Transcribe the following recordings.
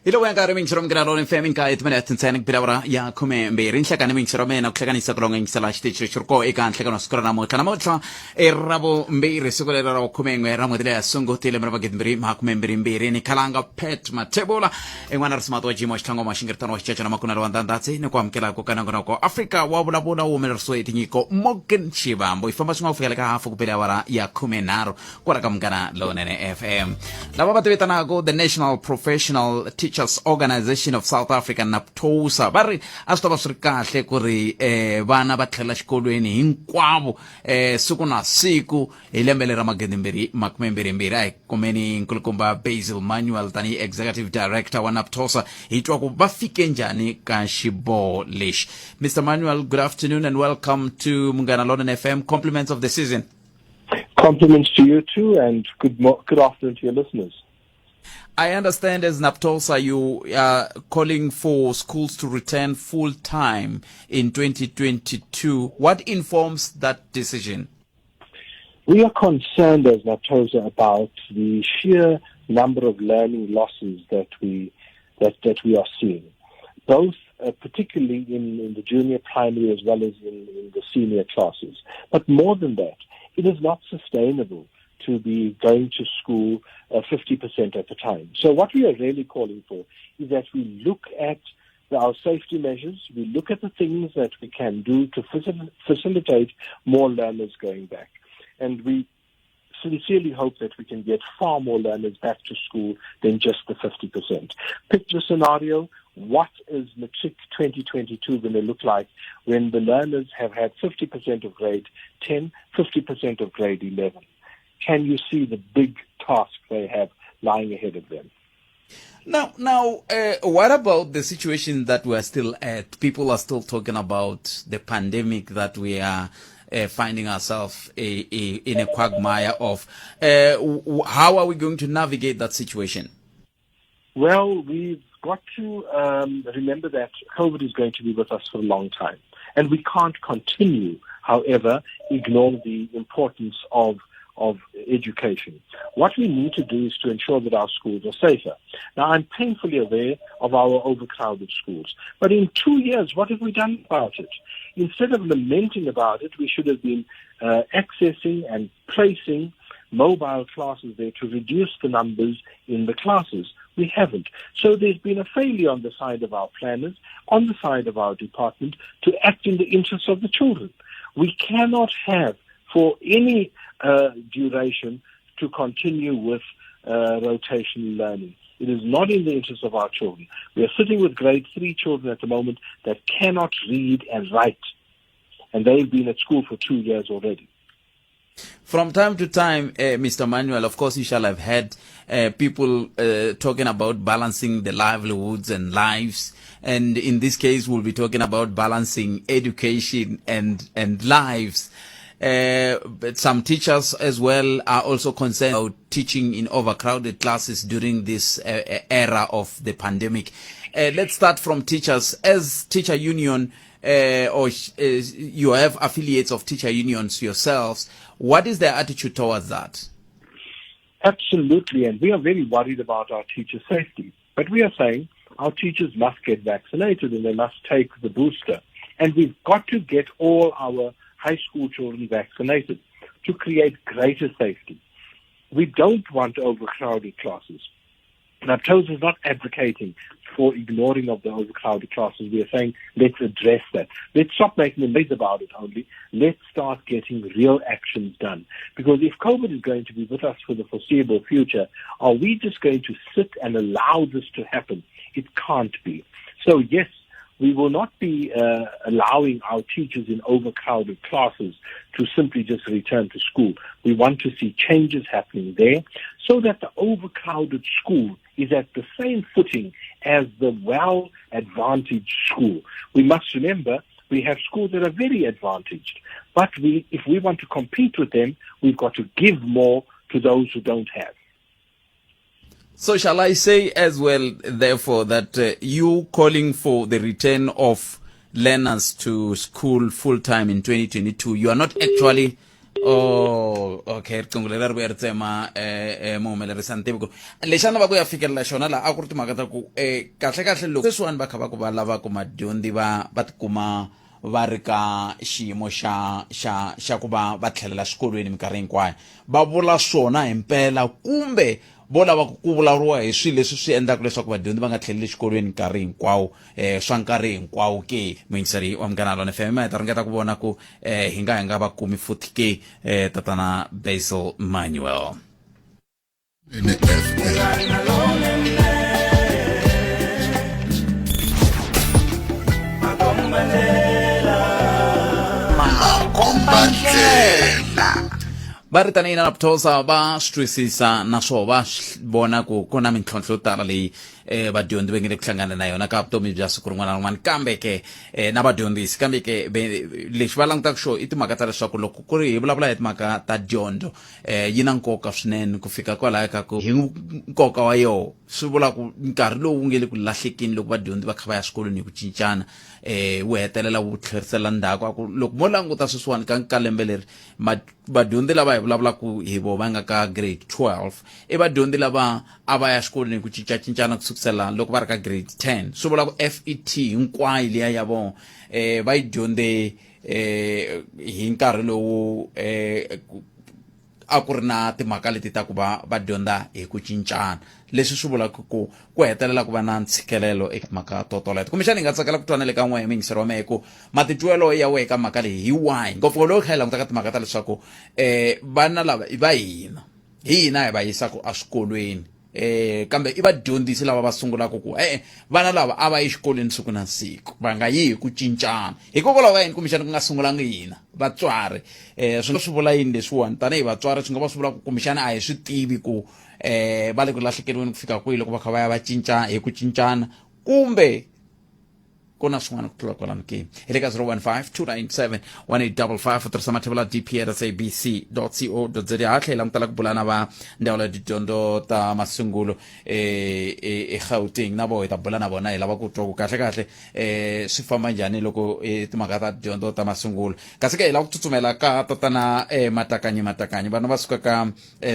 Hi loko ya nkarhi mintshiro munghana lona FM nkaye timinete ntsena ku bela awara ya 12 nhlekani mintshiro mina ku hlekanisa ku longa yingisela xitichi lexi ri koho eka nhlekano wa siku ra namuntlha. Namuntlha i ra vumbirhi, siku leri ra vukhumen'we ra n'hweti leya Sunguti, lembe ra 2022. Ni khalanga Pat Mathebula i n'wana ri simati wa jimo xitlhangoma xingiritano wa xicaca na makunelo wa ndandhatsi ni ku amukela ku ka nongonoko Afrika wa vulavula wu humelerisiwe hi tinyiko Morgan Xivambo. Yi famba swin'we ku fikela ka hafu ku bela awara ya 13 kwala ka Munghana Lonene FM. Lava va tivitanaka the National Professional Teachers Organization of South Africa, NAPTOSA, va ri a swi ta va swi ri kahle ku ri vana va tlhela xikolweni hinkwavo siku na siku hi lembe leri ra 2022. A hi kumeni nkulukumba Basil Manuel tanihi executive director wa NAPTOSA hi twa ku va fike njhani ka xiboho lexi. Mr Manuel, good afternoon and welcome to Munghana Lonene FM. Compliments of the season. Compliments to you too, and good afternoon to your listeners. I understand as NAPTOSA you are calling for schools to return full time in 2022. What informs that decision? We are concerned as NAPTOSA about the sheer number of learning losses that we are seeing, both particularly in the junior primary as well as in the senior classes. But more than that, it is not sustainable to be going to school 50% at the time. So what we are really calling for is that we look at our safety measures, we look at the things that we can do to facilitate more learners going back. And we sincerely hope that we can get far more learners back to school than just the 50%. Picture scenario, what is Matric 2022 going to look like when the learners have had 50% of grade 10, 50% of grade 11? Can you see the big task they have lying ahead of them? Now, what about the situation that we are still at? People are still talking about the pandemic that we are finding ourselves in a quagmire of. How are we going to navigate that situation? Well, we've got to remember that COVID is going to be with us for a long time. And we can't continue, however, ignore the importance of education. What we need to do is to ensure that our schools are safer. Now, I'm painfully aware of our overcrowded schools. But in 2 years, what have we done about it? Instead of lamenting about it, we should have been accessing and placing mobile classes there to reduce the numbers in the classes. We haven't. So there's been a failure on the side of our planners, on the side of our department, to act in the interests of the children. We cannot have, for any duration, to continue with rotational learning. It is not in the interest of our children. We are sitting with grade 3 children at the moment that cannot read and write, and they've been at school for 2 years already. From time to time, Mr. Manuel, of course, you shall have had people talking about balancing the livelihoods and lives. And in this case, we'll be talking about balancing education and lives. But some teachers as well are also concerned about teaching in overcrowded classes during this era of the pandemic. Let's start from teachers. As teacher union, or you have affiliates of teacher unions yourselves, what is their attitude towards that? Absolutely, and we are very worried about our teacher safety. But we are saying our teachers must get vaccinated and they must take the booster. And we've got to get all our high school children vaccinated to create greater safety. We don't want overcrowded classes. NAPTOSA is not advocating for ignoring of the overcrowded classes. We are saying let's address that. Let's stop making a noise about it only. Let's start getting real actions done. Because if COVID is going to be with us for the foreseeable future, are we just going to sit and allow this to happen? It can't be. So yes, we will not be allowing our teachers in overcrowded classes to simply just return to school. We want to see changes happening there so that the overcrowded school is at the same footing as the well-advantaged school. We must remember we have schools that are very advantaged, but if we want to compete with them, we've got to give more to those who don't have. So shall I say as well, therefore, that you calling for the return of learners to school full-time in 2022, you are not actually Oh, okay, riqingho leri a ri vuya ri tsema muhumelerisi a ni tivi ku lexi a ni lava ku ya fikelela xona laha a ku ri timhaka ta ku kahle kahle loko sweswiwani va kha va ku va lava ku madyondzi va va tikuma va ri ka xiyimo xa xa xa ku va va tlhelela swikolweni minkarhi hinkwayo, va vula swona himpela kumbe vo lava ku vulavuriwa hi swilo leswi swi endlaka leswaku vadyondzi va nga tlheleli exikolweni nkarhi hinkwawo swa nkarhi hinkwawo ke? Muyingiseri wa Munghana Lona FM, hi ta ringeta ku vona ku hi nga va kumi futhi ke tatana Basil Manuel. NFM. Makombandlela. Va ri tanihi na Laptosa va swi twisisa naswona va vona ku ku na mintlhontlho yo tala leyi vadyondzi va nge le ku hlangana na yona ka vutomi bya siku rin'wana na rin'wana, kambe ke na vadyondzisi, kambe ke lexi va langutaka xo i timhaka ta leswaku loko ku ri hi vulavula hi timhaka ta dyondzo yi na nkoka swinene ku fika kwalaya ka ku hi nkoka wa yoho swi vula ku nkarhi lowu wu nge le ku lahlekeni loko vadyondzi va kha va ya swikolweni hi ku cincana wu hetelela wu tlherisela ndzhaku. A ku loko mo languta sweswiwani ka lembe leri, vadyondzi lava hi vulavulaka hi vo va nga ka grade 12 i vadyondzi lava a va ya xikolweni hi ku cincacincana ku sukusela loko va ri ka grade 10. Swi vula ku FET hinkwayo liya ya vona va yi dyondze hi nkarhi lowu a ku ri na timhaka leti ta ku va va dyondza hi ku cincana, leswi swi vulaka ku ku hetelela ku va na ntshikelelo eka timhaka to toleto. Kumbexana hi nga tsakela ku twana le ka n'we muyingiseri wa mehe ku matitwelo ya wehe ka mhaka leyi hi wahi, ngopfu loko kha hi languta ka timhaka ta leswaku vana lava i va hina, hi hina hi va yisaka eswikolweni, kambe i vadyondzisi lava va sungulaka ku e-e, vana lava a va yi xikolweni siku na siku, va nga yi hi ku cincana. Hikokwalaho ka yini kumbexana ku nga sungulangi hina vatswari? Swi nga swi vula yini leswiwani tanihi vatswari? Swi nga va swi vula ku kumbexana a hi swi tivi ku va le ku lahlekeriweni ku fika kwihi loko va kha va ya va cinca hi ku cincana, kumbe ku na swin'wana ku tlula kwalano ke? Hi le ka 015 297 1855, u tirhisa mathevula dp at sabc co za. Ha tlhela langutela ku bula na va ndzawulo ya tidyondzo ta masungulo eGauteng, na voho hi ta bula na vona, hi lava ku twa ku kahle kahle swi famba njhani loko timhaka ta tidyondzo ta masungulo. Kasi ke hi lava ku tsutsumela ka tatana Matakanyi Matakanyi, vana va suka ka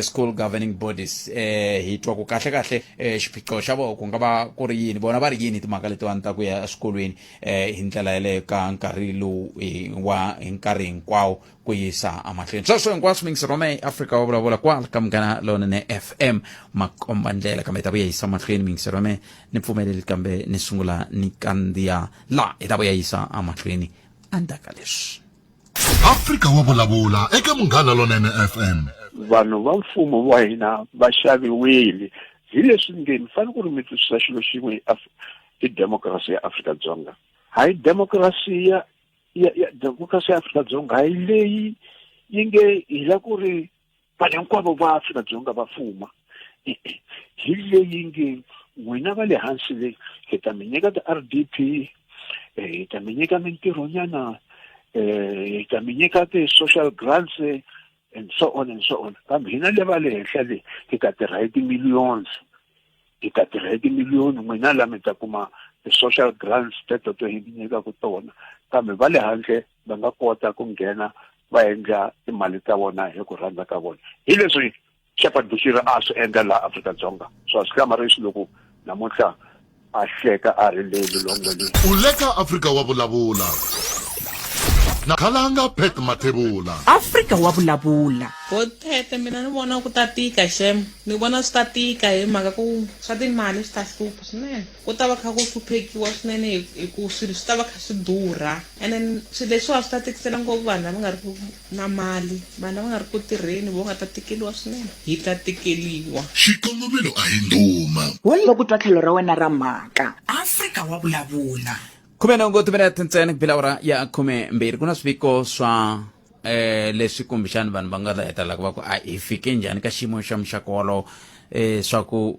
school governing bodies, hi twa ku kahle kahle xiphiqo xa vona ku nga va ku ri yini, vona va ri yini timhaka letiwani ta ku ya eswikolweni hi ndlela yeleyo ka nkarhi lowu wa hi nkarhi hinkwawo ku yisa emahlweni sweswo hinkwaswo. Mingisi Rome, Afrika wa vulavula kwala ka Munghana Lonene FM, makomba ndlela, kambe hi ta vuya yisa mahlweni. Mingisi Rome, ni pfumeleli kambe ni sungula ni kandziya la, hi ta vuya yisa emahlweni endzhaku ka leswi. Afrika wa vulavula eka Munghana Lonene FM. Vanhu va mfumo wa hina va xaviwile hi leswi nge mi fanele ku ri mi twisisa xilo xin'we hi democracy ya Afrika-Dzonga. Hayi democracy ya democracy ya Afrika-Dzonga, hayi leyi yi nge hi la ku ri vanhu hinkwavo va Afrika-Dzonga va fuma. Hi leyi nge n'wina va le hansi le hi ta mi nyika ti-RDP, hi ta mi nyika mintirhonyana, hi ta mi nyika ti-social grants and so on and so on, kambe hina le va le henhla le hi ta tirha hi ti-millions, hi ta tirha hi timiliyoni, n'wina la mi ta kuma ti-social grants teto to hi mi nyikaka tona, kambe va le handle va nga kota ku nghena va endla timali ta vona hi ku rhandza ka vona. Hi leswi Shepherd Bushiri a swi endla laha Afrika-Dzonga. So a swi hlamarisi loko namuntlha a hleka a ri le Lilongwe le. U le ka Afrika wa vulavula na Khalanga Pat Mathebula. Afrika wa vulavula. Botete mina ni vona ku ta tika xem, ni vona swi ta tika hi mhaka ku swa timali swi ta hlupha swinene. Ku ta va kha ku hluphekiwa swinene hi ku swilo swi ta va kha swi durha, and then swilo leswiwa swi ta tikisela ngopfu vanhu lava nga ri ku na mali, vanhu lava nga ri ku tirheni vo nga ta tikeliwa swinene. Hi ta tikeliwa. Xikongomelo a hi ndhuma. Wo lava ku twa tlhelo ra wena ra mhaka. Afrika wa vulavula. 18 timinete ntsena ku bila awara ya 12. Ku na swiviko swa leswi kumbexani vanhu va nga ta hetelela va ku a hi fike njhani ka xiyimo xa muxaka wolowo, swa ku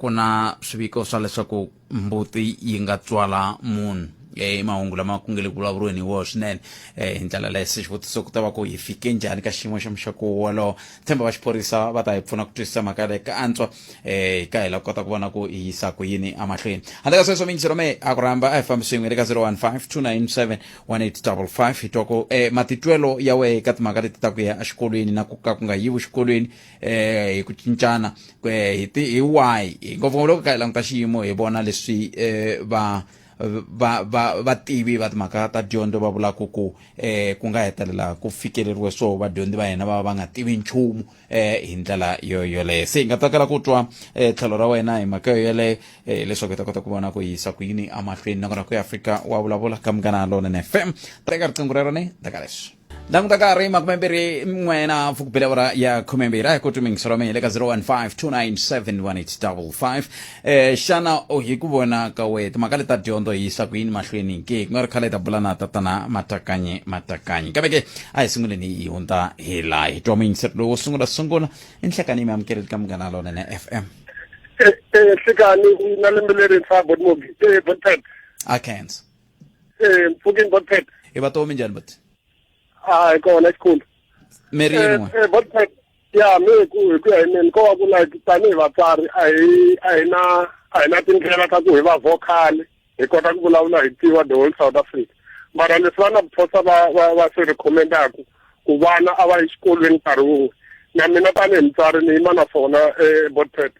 ku na swiviko swa leswaku mbuti yi nga tswala munhu. I mahungu lama ku nge le ku vulavuriweni hi wona swinene um hi ndlela leyo se xivutiso ku ta va ku hi fike njhani ka xiyimo xa muxaka wolowo tshemba va xiphorisa va ta hi pfuna ku twisisa mhaka yaleyo ka antswa um ka hi la kota ku vona ku hi yisa ku yini emahlweni handle ka sweswo mingisero me a ku rhamba a hi fambi swin'we le ka 015 297 1855 hi twa ku um matitwelo ya wehe ka timhaka leti ta ku ya exikolweni na ku ka ku nga yiwi xikolweni eh hi ku cincana eh, hi ti hi why ngopfungopfu loko ka hi languta xiyimo hi vona leswi eh va va va vativi va timhaka ta dyondzo va vulaka ku eh ku nga hetelela ku fikeleriwe swo vadyondzi va hina va va nga tivi nchumu eh hi ndlela yo yoleyo se hi nga tsakela ku twa eh tlhelo ra wena hi mhaka yo yoleyo eh leswaku hi ta kota ku vona ku yisa ku yini emahlweni nakona ku ya Afrika wa vulavula ka Munghana Lonene FM teka riqingho rero ni teka leswi languta nkarhi makumembirhi n'we na pfukubile awara ya khumembirhi a hi koti mingiselo mina le ka 015 297 1855 eh xana o hi ku vona ka wehe timhaka leti ta dyondzo hi yisa ku yini mahlweni ke ku nga ri khale hi ta bula na tatana matakanyi matakanyi kambe ke a hi sunguleni hi hundza hi laha hi twa muyingiseri lowu wo sungula sungula i nhlekani mi amukeleli ka munghana lonene fm nhlekani na lembe lerintshwa botmobi botpet a khensa eh mpfukeni botpet hi va tomi njhani bot a hi kona xikhulu mi ri yini eh botpet ya me ku hi ku ya hi mina ko va ku like tanihi vatswari a hi a hi na a hi na tindlela ta ku hi va vocal hi kota ku vulavula hi tiva the whole South Africa mara leswi vana phosa va va va swi recommendaka ku vana a va yi xikolweni nkarhi wun'we na mina tanihi mutswari ni yima na swona um botpet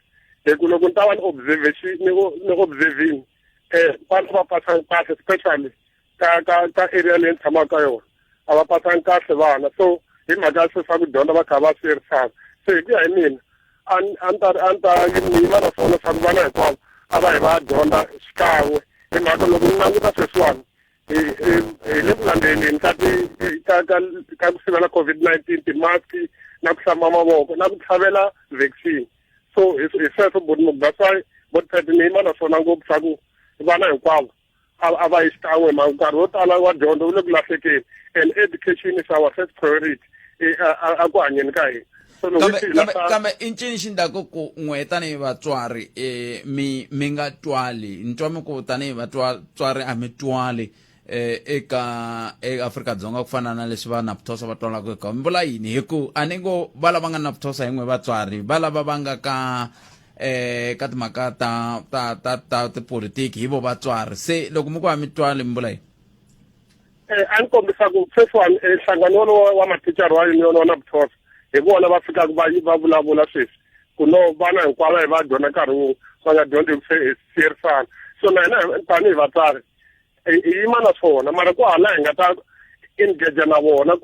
hi ku loko ni ta va ni observation ni ni observing um vana va pasanga kahle especially ka ka ka area leyi ni tshamaka ka yona a va pasanga kahle vana so hi mhaka ya swilo swa ku dyondza va kha va siyerisana se hi ku ya hi mina a ni ta a ni ta yima na swona swa ku vana hinkwavo a va hi va dyondza xikan'we hi mhaka loko ni languta sweswiwani hi hi le ku landzeleni ka ti ka ka ka ku sivela COVID-19 ti-mask na ku hlamba mavoko na ku tlhavela vaccine so hi hi sweswo bot that's why bot ni yima na swona ngopfu swa ku vana hinkwavo a va yi xikan'we mhaka nkarhi wo tala wa dyondzo wu le ku lahlekeni and education is our first priority a ku hanyeni ka hina so kambe kambe i ncini xi ndlaku ku n'we tanihi vatswari um mi mi nga twali ni twa mi ku tanihi vatswari a mi twali eh eka eAfrika-Dzonga ku fana na leswi va Naptosa va twalaka eka mi vula yini hi ku a ni ngo va lava nga Naptosa hi n'we vatswari va lava va nga ka eh ka timhaka ta ta ta ta tipolitiki hi vo vatswari se loko mi ku a mi twali mi vula yini eh a ni kombisa ku sweswiwani eh, nhlangano wolowo wa mathicara wa union wa Naptosa hi vona va fikaka va va vulavula sweswi ku no vana hinkwavo hi va dyondza nkarhi wun'we va nga dyondzi hi ku siyerisana so na hina tanihi vatswari hi yima na swona mara ku hala hi nga ta engage na vona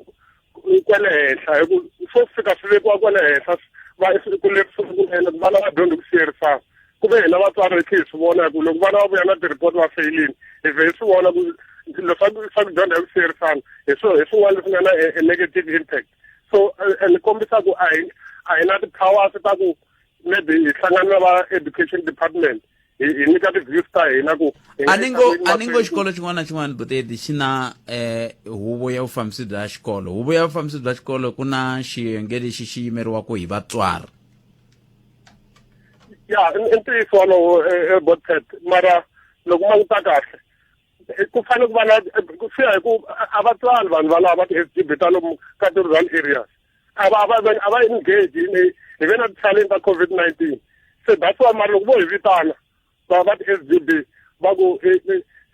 kwale henhla hi ku swo fika swi vekiwa kwale henhla va ku lerisiwa kunene ku vana va dyondzi ku siyerisana ku ve hina vatswari hi tlhe hi swi vona hi ku loko vana va vuya na ti-report va feyilini hi vhe hi swi vona ku leswaku swa ku dyondza hi ku siyerisana hi swo hi swin'wana leswi nga na a negative impact so ni kombisa ku a hi a hi na ti-powers ta ku maybe hi hlangana na va education department hi hi nyika ti-views ta hina ku a ni ngo a ni ngo xikolo xin'wana na xin'wana buteti xi na eh huvo ya vufambisi bya xikolo huvo ya vufambisi bya xikolo ku na xiyenge lexi xi yimeriwaka hi vatswari ya i ntiyiso wolowo eh, eh, botpet mara loko ma ta kahle eh, ku fanele ku va na ku swi ya hi ku a va twali vanhu valava va ti-s g b ta lomu ka ti-rural areas a va a va a va engage hi ve na ti-challenge ta COVID-19 se that's why mara loko vo hi vitana va va ti-s g b va ku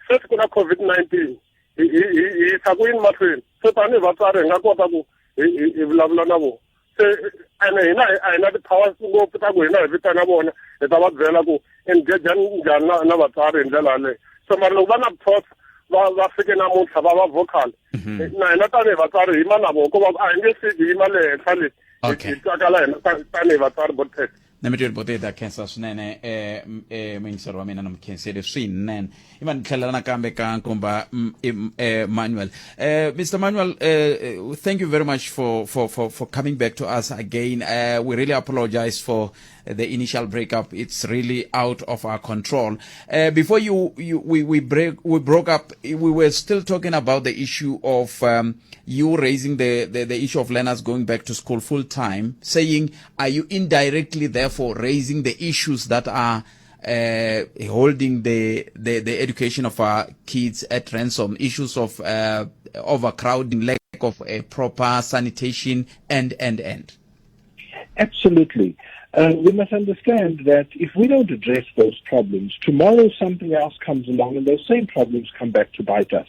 sweswi ku na COVID-19 hi yisa ku yini mahlweni se tanihi vatswari hi nga kota ku hi vulavula na vona se ene hina a hi na ti-powers ngopfu ta ku hina hi vitana vona hi ta va byela ku engage njhani na na vatswari hi ndlela yaleyo so mara loko va na thoughts va va fike namuntlha va va vocal mhm. na hina tanihi vatswari hi yima na vona ko va a hi nge fiki hi yima le henhla le hi twakala hina tanihi vatswari botpet na mi tweli boteta khensa swinene eh, eh muyingiseri wa mina na mi khensele swinene i va ni tlhelela nakambe ka nkomba eh, manuel eh, mr manuel eh, eh, thank you very much for, for, for, for coming back to us again uh, we really apologize for the initial breakup it's really out of our control uh, before you, you we, we break we broke up we were still talking about the issue of um, you raising the, the, the issue of learners going back to school full time saying are you indirectly therefore raising the issues that are holding the, the the education of our kids at ransom, issues of uh, overcrowding, lack of uh, proper sanitation, and, and, and. Absolutely. Uh, we must understand that if we don't address those problems, tomorrow something else comes along and those same problems come back to bite us.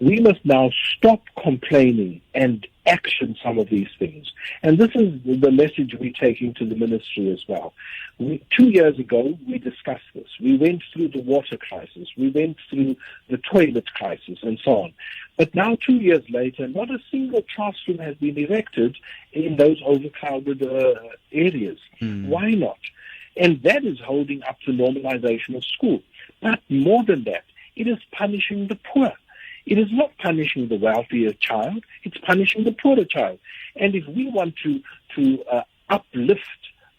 We must now stop complaining and action some of these things. And this is the message we're taking to the ministry as well. We, two years ago, we discussed this. We went through the water crisis. We went through the toilet crisis and so on. But now, two years later, not a single classroom has been erected in those overcrowded uh, areas. Mm. Why not? And that is holding up the normalization of school. But more than that, it is punishing the poor. It is not punishing the wealthier child, it's punishing the poorer child. And if we want to, to uh, uplift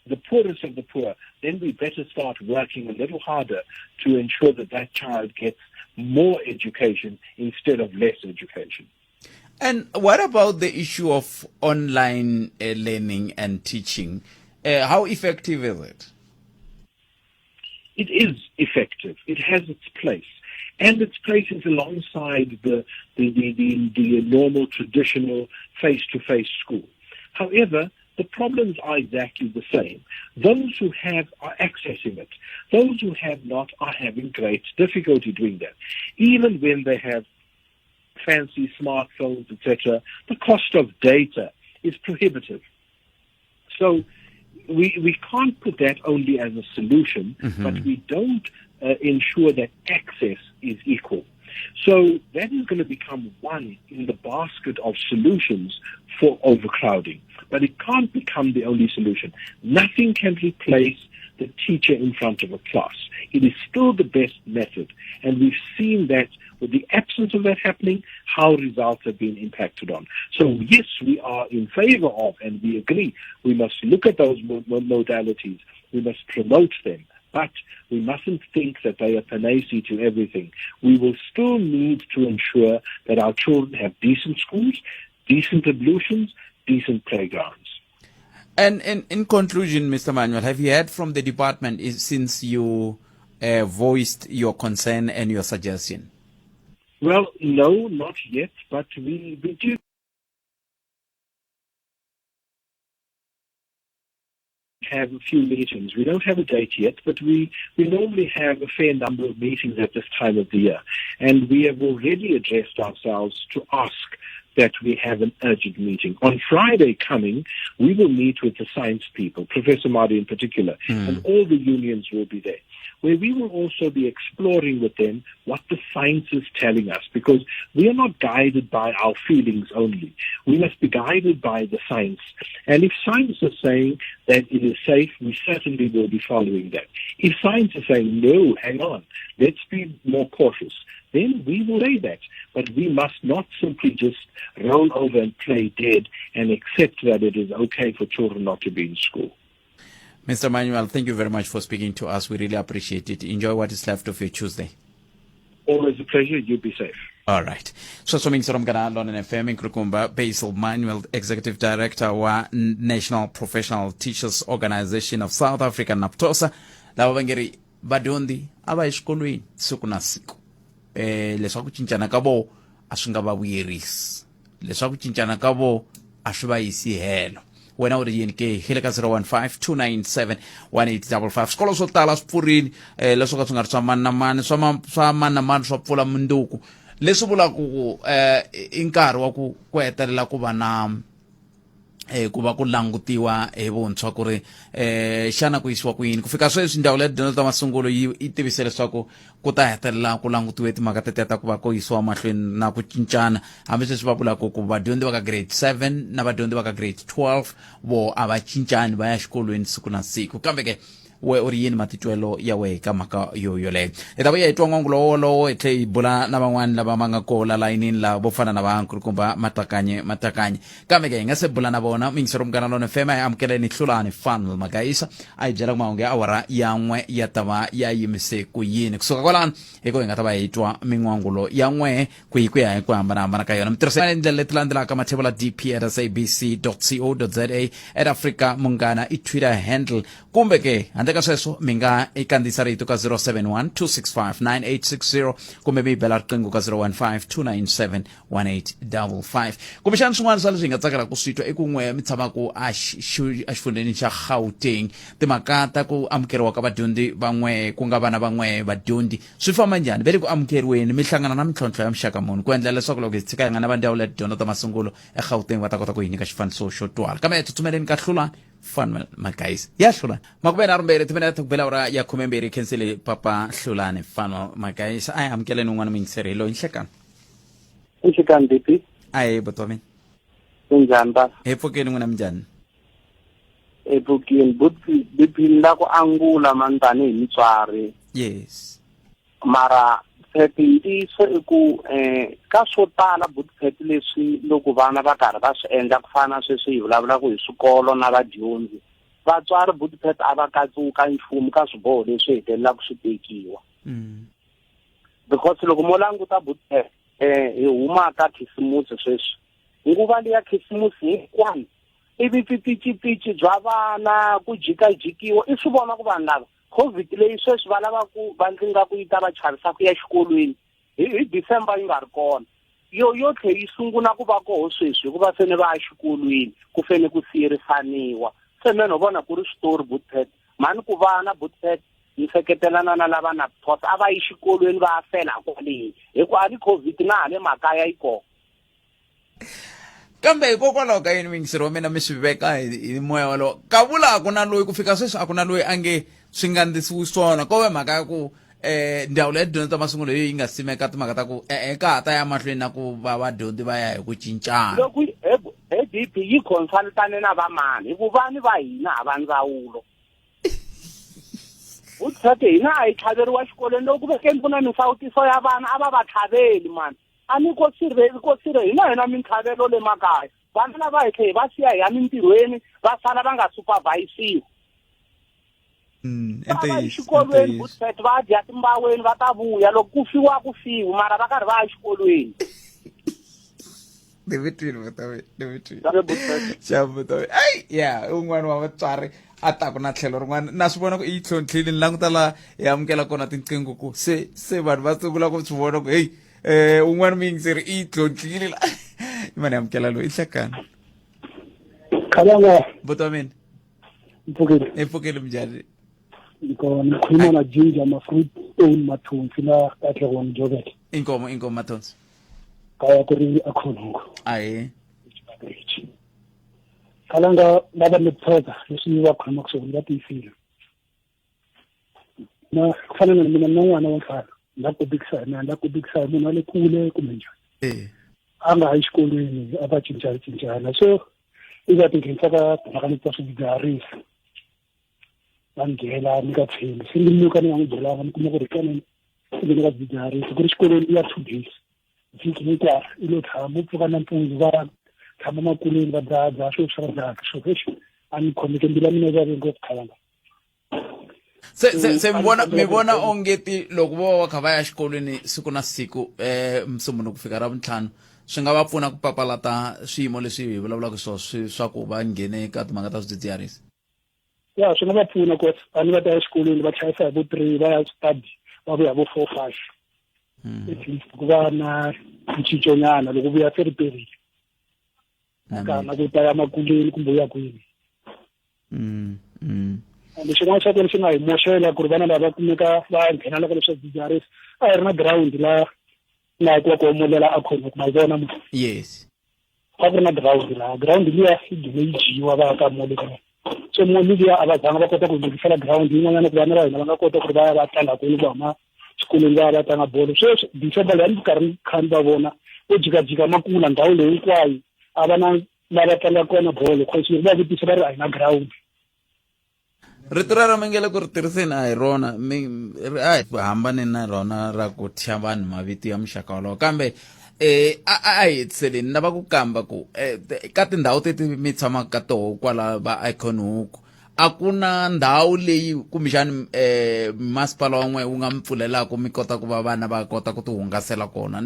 the poorest of the poor, then we better start working a little harder to ensure that that child gets more education instead of less education. And what about the issue of online uh, learning and teaching? Uh, how effective is it? It is effective. It has its place. And its place is alongside the, the, the, the, the normal traditional face-to-face school. However, the problems are exactly the same. Those who have are accessing it. Those who have not are having great difficulty doing that. Even when they have fancy smartphones, etc., the cost of data is prohibitive. So we, we can't put that only as a solution, mm-hmm. but we don't uh, ensure that access is equal. So that is going to become one in the basket of solutions for overcrowding. But it can't become the only solution. Nothing can replace the teacher in front of a class. It is still the best method. And we've seen that with the absence of that happening, how results have been impacted on. So yes, we are in favor of, and we agree, we must look at those modalities. We must promote them. But we mustn't think that they are panacea to everything. We will still need to ensure that our children have decent schools, decent ablutions, decent playgrounds. And in, in conclusion, Mr. Manuel, have you heard from the department since you uh, voiced your concern and your suggestion? Well, no, not yet, but we, we do have a few meetings. We don't have a date yet, but we, we normally have a fair number of meetings at this time of the year. And we have already addressed ourselves to ask that we have an urgent meeting. On Friday coming, we will meet with the science people, Professor Marty in particular, mm. and all the unions will be there where we will also be exploring with them what the science is telling us, because we are not guided by our feelings only. We must be guided by the science. And if science is saying that it is safe, we certainly will be following that. If science is saying, no, hang on, let's be more cautious, then we will say that. But we must not simply just roll over and play dead and accept that it is okay for children not to be in school. Mr. Manuel, thank you very much for speaking to us. We really appreciate it. Enjoy what is left of your Tuesday. Always a pleasure. You be safe. All right. Sweswo miyingiselo munghana Lonene FM nkulukumba Basil Manuel Executive Director wa National Professional Teachers Organization of South Africa NAPTOSA lava va nge ri vadyondzi a va yi swikolweni siku na siku eh leswaku cincana ka vo a swi nga va vuyerisi leswaku cincana ka vo a swi va yisi helo wena u ri yini ke hi le ka 015 297 1855 swikolo swo tala swi pfurile um leswo ka swi nga ri swa mani na mani swa swa mani na mani swa pfula munduku leswi vulaka ku um i nkarhi wa ku ku hetelela ku va na eh ku va ku langutiwa hi vuntshwa ku ri eh xana ku yisiwa ku yini ku fika sweswi ndzawulo ya tidyondzo ta masungulo yi yi tivise leswaku ku ta hetelela ku langutiwe timhaka tetiya ta ku va ku yisiwa mahlweni na ku cincana hambi sweswi va vulaka ku vadyondzi va ka grade 7 na vadyondzi va ka grade 12 vo a va cincani va ya xikolweni siku na siku kambe ke we u ri yini matitwelo ya wehe ka mhaka yo yoleyo hi ta vuya hi twa n'wangulo wolowo hi tlhe hi bula na van'wani lava va nga koho la layinini la vo fana na vankulukumba matakanye matakanye kambe ke hi nga se bula na vona muyingiseri munghana lona fm a hi amukeleni hlulani fanel magayisa a hi byela ku mahungu ya awara ya n'we ya ta va ya yimise ku yini kusuka kwalano hi ko hi nga ta va hi twa min'wangulo ya n'wehe ku yi ku ya hi ku hambanahambana ka yona mitirhisa tindlela leti landzelaka mathebula dp at sabc co za at africa munghana i twitter handle kumbe ke handle Handle ka sweswo mi nga i kandziyisa rito ka 071 265 9860 kumbe mi yi bela riqingho ka 015 297 1855. Kumbexana swin'wana swa leswi hi nga tsakelaka ku swi twa i ku n'we mi tshamaka a exifundzheni xa Gauteng, timhaka ta ku amukeriwa ka vadyondzi van'we ku nga vana van'we vadyondzi swi famba njhani? Ve le ku amukeriweni mi hlangana na mintlhontlho ya muxaka muni ku endlela leswaku loko hi tshika hi nga na va ndzawulo ya tidyondzo ta masungulo eGauteng va ta kota ku hi nyika xifaniso xo twala. Kambe hi tsutsumeleni ka Hlulani Fanuel Magaisa. Ya Hlulani. Makume nharhu mbirhi timinete ku bela awara ya 12 khensile papa Hlulani Fanuel Magaisa. A hi amukeleni un'wana muyingiseri hi loyi nhlekani. Nhlekani DP. A hi buti wa mina. Kunjhani baba? Hi pfukeni n'wina minjhani? Hi pfukini buti DP ni la ku angula mani tanihi mutswari. Yes. Mara Phet ntiyiso i ku um ka swo tala buti Phet leswi loko vana va karhi va swi endla ku fana na sweswi hi vulavulaka hi swikolo na vadyondzi vatswari buti Phet a va katsiwi ka nchumu ka swiboho leswi hetelelaka swi tekiwa. Because loko mo languta buti Phet um hi huma ka khisimusi sweswi nguva leya khisimusi hinkwayo ivi pipicipitsi bya vana ku jikajikiwa i swi vona ku vanhu lava COVID leyi sweswi va lava ku va ndzi nga ku yi ta va chavisa ku ya xikolweni hi hi December yi nga ri kona yo yo tlhe yi sungula ku va koho sweswi hikuva fene va ya xikolweni ku fene ku siyerisaniwa se me no vona ku ri switori butpet mhani ku vana butpet ni seketelana na lava na thos a va yi xikolweni va ya fela kwale hi ku a ni COVID na ha le makaya yi kona. Kambe hikokwalaho ka yini muyingiseri wa mina mi swi veka hi moya walowo? Kavula a ku na loyi ku fika sweswi a ku na loyi a nge swi nga ndlisiwi swona. Ko ve mhaka ya ku ndzawulo ya tidyondzo ta masungulo hi yo yi nga simeka timhaka ta ku e-e ka ha ta ya mahlweni na ku va vadyondzi va ya hi ku cincana. Loko he DP yi consultane na va mani hi ku vani va hina ha va ndzawulo. Vutshate hina a hi tlhaveriwa xikolweni loko ku vekeni ku na minsawutiso ya vana a va va tlhaveli mani. A ni ko sirhe ko sirhe hina hina mintlhavelo le makaya vana lava hi tlhe hi va siya hi ya mintirhweni va sala va nga supervisiwi. Va va exikolweni bootset va dya timbaweni va ta vuya loko ku fiwa ku fiwi mara va karhi va ya exikolweni. Ni mi twile vutomi ni mi twile xa vutomi ai ya un'wana wa vatswari a taku na tlhelo rin'wana na swi vona ku i yi tlhontlhile ni languta laha hi amukela kona tinqingho ku se se vanhu va sungula ku swi vona ku heyi um un'wana muyingiseri i yi tlhontlhile la i mani amukela loyi i hlekani Khalanga buti wa mina mpfukile i pfukile minjhani Ngikhona ngikhuluma na Ginger Mafruit Stone Mathonsi la Katlehong Joburg. Inkomo inkomo Mathonsi. Kaya ku ri akhonongo. Ahe. Khalanga lava ni pheka leswi va khulumaka swona va tiyisile. Na ku fana na mina na n'wana wa mfana la kobikisa hi mina la kobikisa hi munhu wa le kule kumbe njhani. Eh. A nga ha yi xikolweni a va cinca cincana so i va tinghenisa ka timhaka leti ta swidzidziharisi. Va ni byela ni nga tshembi se ni muka ni nga n'wi byelanga ni kuma ku ri kanene i nghene ka swidzidziharisi ku ri xikolweni i ya 2 days vhiki hinkwaro i lo tshama u pfuka nampundzu va tshama makuleni va dzahadzaha swilo swa va dzahaka swo exi a ni khomeke mbilu ya mina yi vave ngopfu khalanga. Se se se mi vona mi vona ongeti loko vo va kha va ya xikolweni siku na siku Musumbunuko ku fika Ravuntlhanu swi nga va pfuna ku papalata swiyimo leswi hi vulavulaka swona swi swa ku va nghene ka timhaka ta swidzidziharisi? Ya swi nga va pfuna ku a ni va ta ya xikolweni va chayisa hi vo 3 va ya study va vuya vo 4 5. At least ku va na ncinconyana loko vuya se ri perile. Kana ku ta ya makuleni kumbe u ya kwini. Ende xin'wana xa kona xi nga hi moxela ku ri vana lava va kumeka va nghena loko leswi swidzidziharisi a hi ri na ground la laha ku va ku omolela a khona ku ma vona mo. Yes. A ku ri na ground laha ground liya yi gcine yi dyiwa va ka moli liya. So moli liya a va zanga va kota ku lunghisela ground yin'wanyana ku vana va hina va nga kota ku ri va ya va tlanga kwini ku huma xikolweni va ya va tlanga bolo. Sweswi December leyi a ni karhi ni kha ni va vona vo jikajika makula ndhawu leyi hinkwayo a va na lava tlanga kona bolo cause loko va vutisa va ri a hi na ground. Rito rero mi nge le ku ri tirhiseni a hi rona mi a hi hambane na rona ra ku thya vanhu mavito ya muxaka wolowo kambe a a hi hetiseleni lava ku kamba ku ka tindhawu teti mi tshamaka ka toho kwala va Icon Hook a ku na ndhawu leyi kumbexani masipala wa n'we wu nga mi pfulelaka mi kota ku va vana va kota ku ti hungasela kona.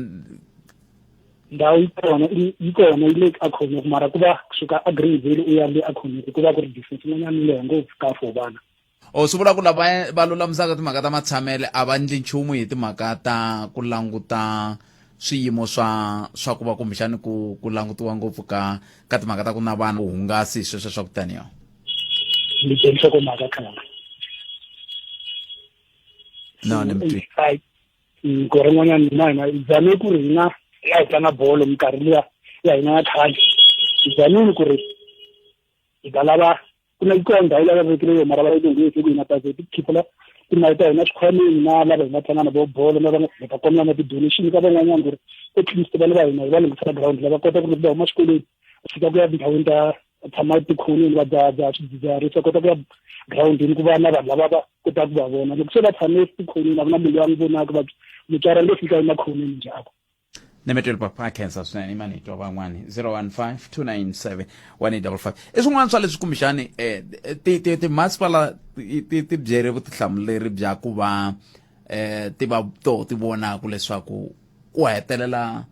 Ndhawu yi kona yi kona yi le Akhonoko mara ku va kusuka a Greenville u ya le Akhonoko ku va ku ri distance yin'wanyana yi leha ngopfu ka for vana. O swi vula ku lava va lulamisaka timhaka ta matshamele a va ndli nchumu hi timhaka ta ku languta swiyimo swa swa ku va kumbexani ku ku langutiwa ngopfu ka ka timhaka ta ku na vanhu vuhungasi sweswo swa ku taniya. Ni bye nhlokomhaka khale. No, ni mi twi. Nkarhi wun'wanyana na hina hi zame ku ri hina a hi tlanga bolo minkarhi liya ya hina ya khale hi zamile ku ri hi ta lava ku na ku ndhawu leyi va vekile yona mara va yi lunghise ku hina ta ze ti khiphela timali ta hina swikhwameni na lava hi nga tlanga na vo bolo na va hi ta kombela na ti-donation ka van'wanyana ku ri at least vana va hina hi va lunghisela ground lava kota ku ri va huma xikolweni fika ku ya tindhawini ta tshama tikhoneni va dzahadzaha swidzidziharisi va kota ku ya girawundini ku va na vanhu lava va kotaka ku va vona loko se va tshame tikhoneni a ku na munhu loyi a n'wi vonaka va mutswari a nge fika emakhoneni njhako. Nemetweli papa khensa swinene imani hi twa van'wani 015 297 1855 i swin'wana swa leswi kumbexani um timasipala ti byere vutihlamuleri bya ku va um ti va to ti vonaka leswaku ku hetelela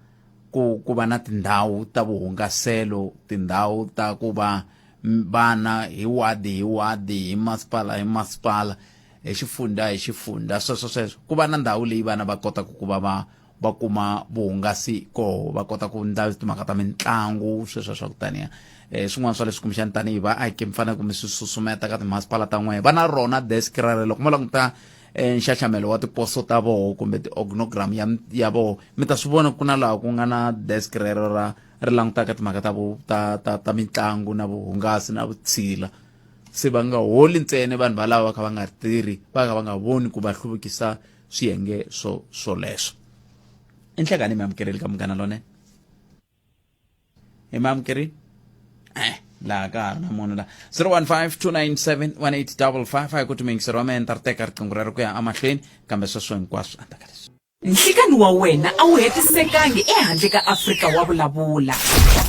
ku ku va na tindhawu ta vuhungaselo tindhawu ta ku va vana hi wadi hi wadi hi masipala hi masipala hi xifundha hi xifundha sweswo sweswo ku va na ndhawu leyi vana va kotaka ku va va va kuma vuhungasi koho va kota ku ndla timhaka ta mitlangu sweswo swa ku taniya um swin'wana swa leswi kumbexani tanihi vaaki mi fanele ku mi swi susumeta ka timasipala ta n'wehe va na rona desk rero loko mo languta nxaxamelo wa tiposo ta voho kumbe ti-organogram ya, ya voho mi ta swi vona ku na laha ku nga na desk rero ra ri langutaka timhaka ta, ta, ta, ta mitlangu na vuhungasi na vutshila se va nga holi ntsena vanhu valava va kha va nga tirhi va kha va nga voni ku va hluvukisa swiyenge swo swoleswo i nhlekani mi amukeleli ka munghana lonene hi maamukeri eh laha ka ha ri na munhu la 015 297 1855 a hi ku timiyingiseri wa mehe ni ta ri teka riqingho rero ku ya emahlweni kambe sweswo hinkwaswo endzhaku ka leswi. Nhlikani wa wena a wu hetisekangi ehandle ka Afrika wa vulavula.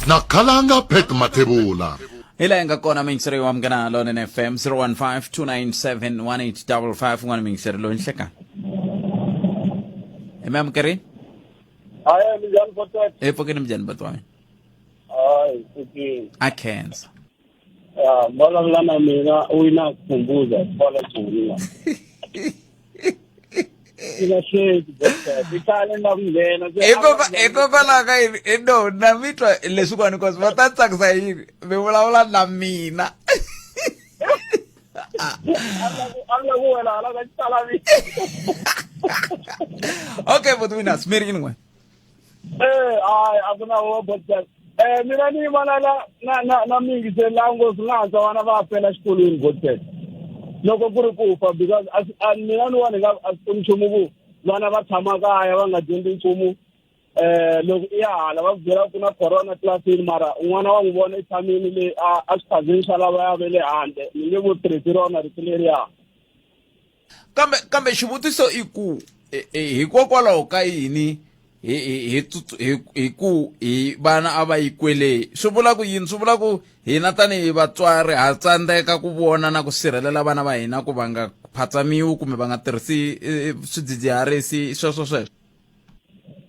Na Khalanga Pat Mathebula. Hi laha yi nga kona miyingiseri wa Munghana Lonene FM 015 297 1855 un'wana miyingiseri loyi nhlekani hi mi amukerini. Hayi, minjhani Botet? Hi pfukeni minjhani buti wa mina? Hayi, pfukini. A khensa. Ya, vulavula na mina u yi na khumbuza kwala Joni. Hikokwalaho ka yini i no na mi twa leswikwani cause va ta tsakisa yini mi vulavula na mina. Okay buti winners mi ri yini n'we? Eh, hayi a ku na wo botsa. Eh, mina ni yima na na na na mingiseli la ngopfu nga hatla vana va fela xikolweni botsa. Loko ku ri ku fa because a mina ni vona nga a swi nchumu ku vana va tshama kaya va nga dyondzi nchumu. Eh, loko i ya hala va ku byela ku na corona tlilasini mara un'wana wa n'wi vona i tshamile le a a swiphazeni swa lavaya va le handle ni nge vo tirhisi rona rito leriya. Kambe kambe xivutiso i ku hikokwalaho ka yini hi hi hi hi ku hi vana a va yi kwele swi vula ku yini swi vula ku hina tanihi vatswari ha tsandzeka ku vona na ku sirhelela vana va hina ku va nga phatsamiwi kumbe va nga tirhisi swidzidziharisi sweswo sweswo.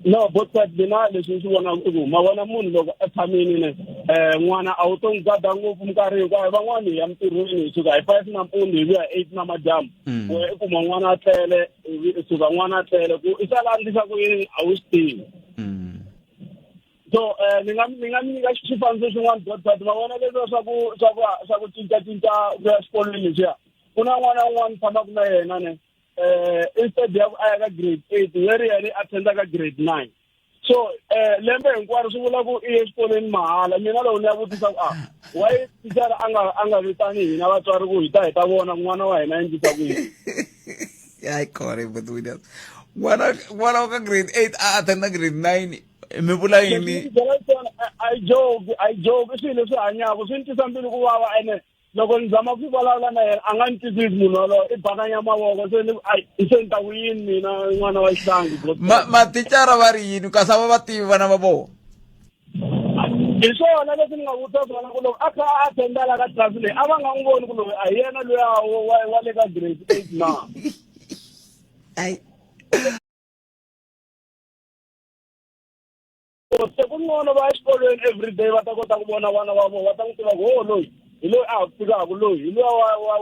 No botset mina leswi ni swi vonaka i ku ma vona munhu loko a tshamile ne um n'wana a wu to n'wi gada ngopfu minkarhi hinkwayo van'wani hi ya mintirhweni hi suka hi 5 nampundzu hi vuya 8 namadyambu we i kuma n'wana a tlele i suka n'wana a tlele ku i sala a ndlisa ku yini a wu swi tivi. So ni nga ni nga mi nyika xifaniso xin'wana botset ma vona leswiya swa ku swa ku swa ku cincacinca ku ya xikolweni leswiya ku na n'wana un'wana tshamaka na yena ne instead ya ku a ya ka grade 8 leri yena i attenda ka grade 9 so lembe hinkwaro swi vula ku i ye xikolweni mahala mina loko ni ya vutisa ku a why thichara a nga a nga vitani hina vatswari ku hi ta hi ta vona n'wana wa hina endlisa ku yini. Hayi kona buti Williams n'wana n'wana wa ka grade 8 a attenda grade 9 mi vula yini? I joke I joke i swilo leswi hanyaka swi ni twisa mbilu ku vava ene loko ni zama ku vulavula na yena a nga ni twisisi munhu walowo i bakanya mavoko se ni ai se ni ta ku yini mina n'wana wa xihlangi. Mathicara va ri yini kasi a va va tivi vana va vona? Hi swona leswi ni nga vutisa swona ku loko a kha a attenda la ka tlilasi leyi a va nga n'wi voni ku loyi a hi yena luya wa le ka grade 8 na. Ai. Se ku ngcono va ya exikolweni everyday va ta kota ku vona vana va vona va ta n'wi tiva ku ho loyi hi loyi a ha ku fikaka loyi hi luya wa wa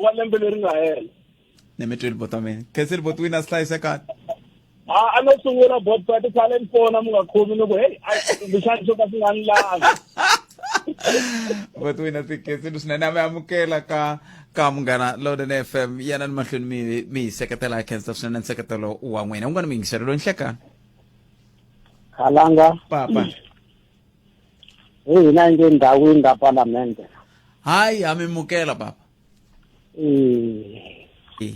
wa wa lembe leri nga hela. Ni mi twile bota mina. Khensile boti wina swi hlayisekani. A a no sungula bot party khale ni fona mi nga khomi ni ku hey kumbexani swo ka swi nga ni lavi. Boti wina swi khensile swinene a mi amukela ka ka munghana Lonene FM yana ni mahlweni mi mi hi seketela hi khensa swinene nseketelo wa n'wina. Un'wana muyingiseri loyi nhlekani. Khalanga. Papa. Hi hina hi nge ndhawini ka palamende. Hayi ha mi mukela papa. Eh.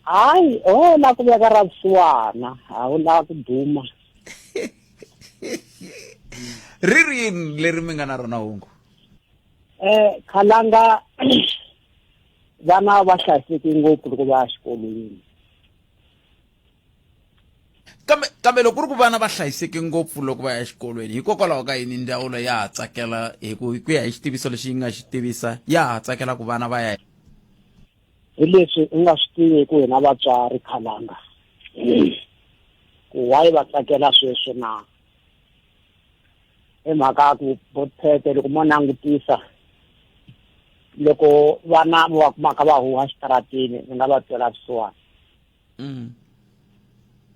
Hayi, ho la ku veka ra vusiwana, a wu la ku duma. Ri rini leri mi nga na rona hungu? Eh, Khalanga vana va hlayiseke ngopfu loko va ya xikolweni. Kambe kambe loko ku ri ku vana va hlayiseke ngopfu loko va ya exikolweni hikokwalaho ka yini ndzawulo ya ha tsakela hi ku hi ku ya hi xitiviso lexi yi nga xi tivisa ya ha tsakela ku vana va ya Hi leswi u nga swi tivi ku hina vatswari Khalanga ku why va tsakela sweswo na hi mhaka ya ku botphete loko mo langutisa loko vana va kumaka va huha xitaratini ni nga va twela vusiwana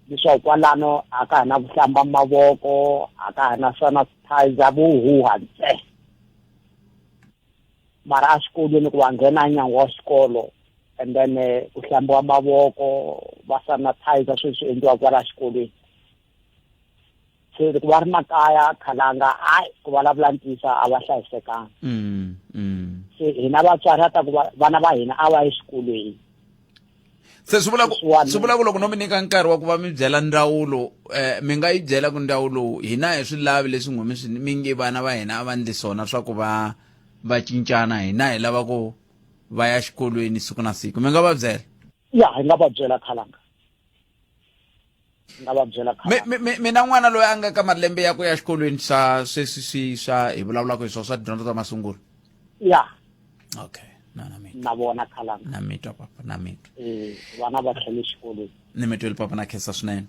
Leswaku kwalano a ka ha na ku hlamba mavoko a ka ha na sanitizer vo huha ntsena mara exikolweni ku va nghena nyangwa wa xikolo and then ku hlambiwa mavoko va sanitizer sweswi swi endliwa kwala xikolweni se loko va ri makaya khalanga hayi ku vulavula ntiyiso a va hlayisekanga se hina vatswari a ta ku vana va hina a va yi xikolweni se swi vula ku swi vula ku loko no mi nyika nkarhi wa ku va mi byela ndzawulo eh mi nga yi byela ku ndzawulo hina hi swi lavi leswi n'we mi swi mi nge vana va hina a va ndli swona swa ku va va cincana hina hi lava ku va ya xikolweni siku na siku mi nga va byela ya hi nga va byela khalanga nga va byela mina n'wana loyi a nga ka malembe ya ku ya xikolweni swa sweswi swi swa hi vulavulaka hi swona swa tidyondzo ta masungulo ya okay na na mitwa na vona khalanga na mitwa papa na mitwa eh vana va tlhele xikolweni ni mitwile papa na khensa swinene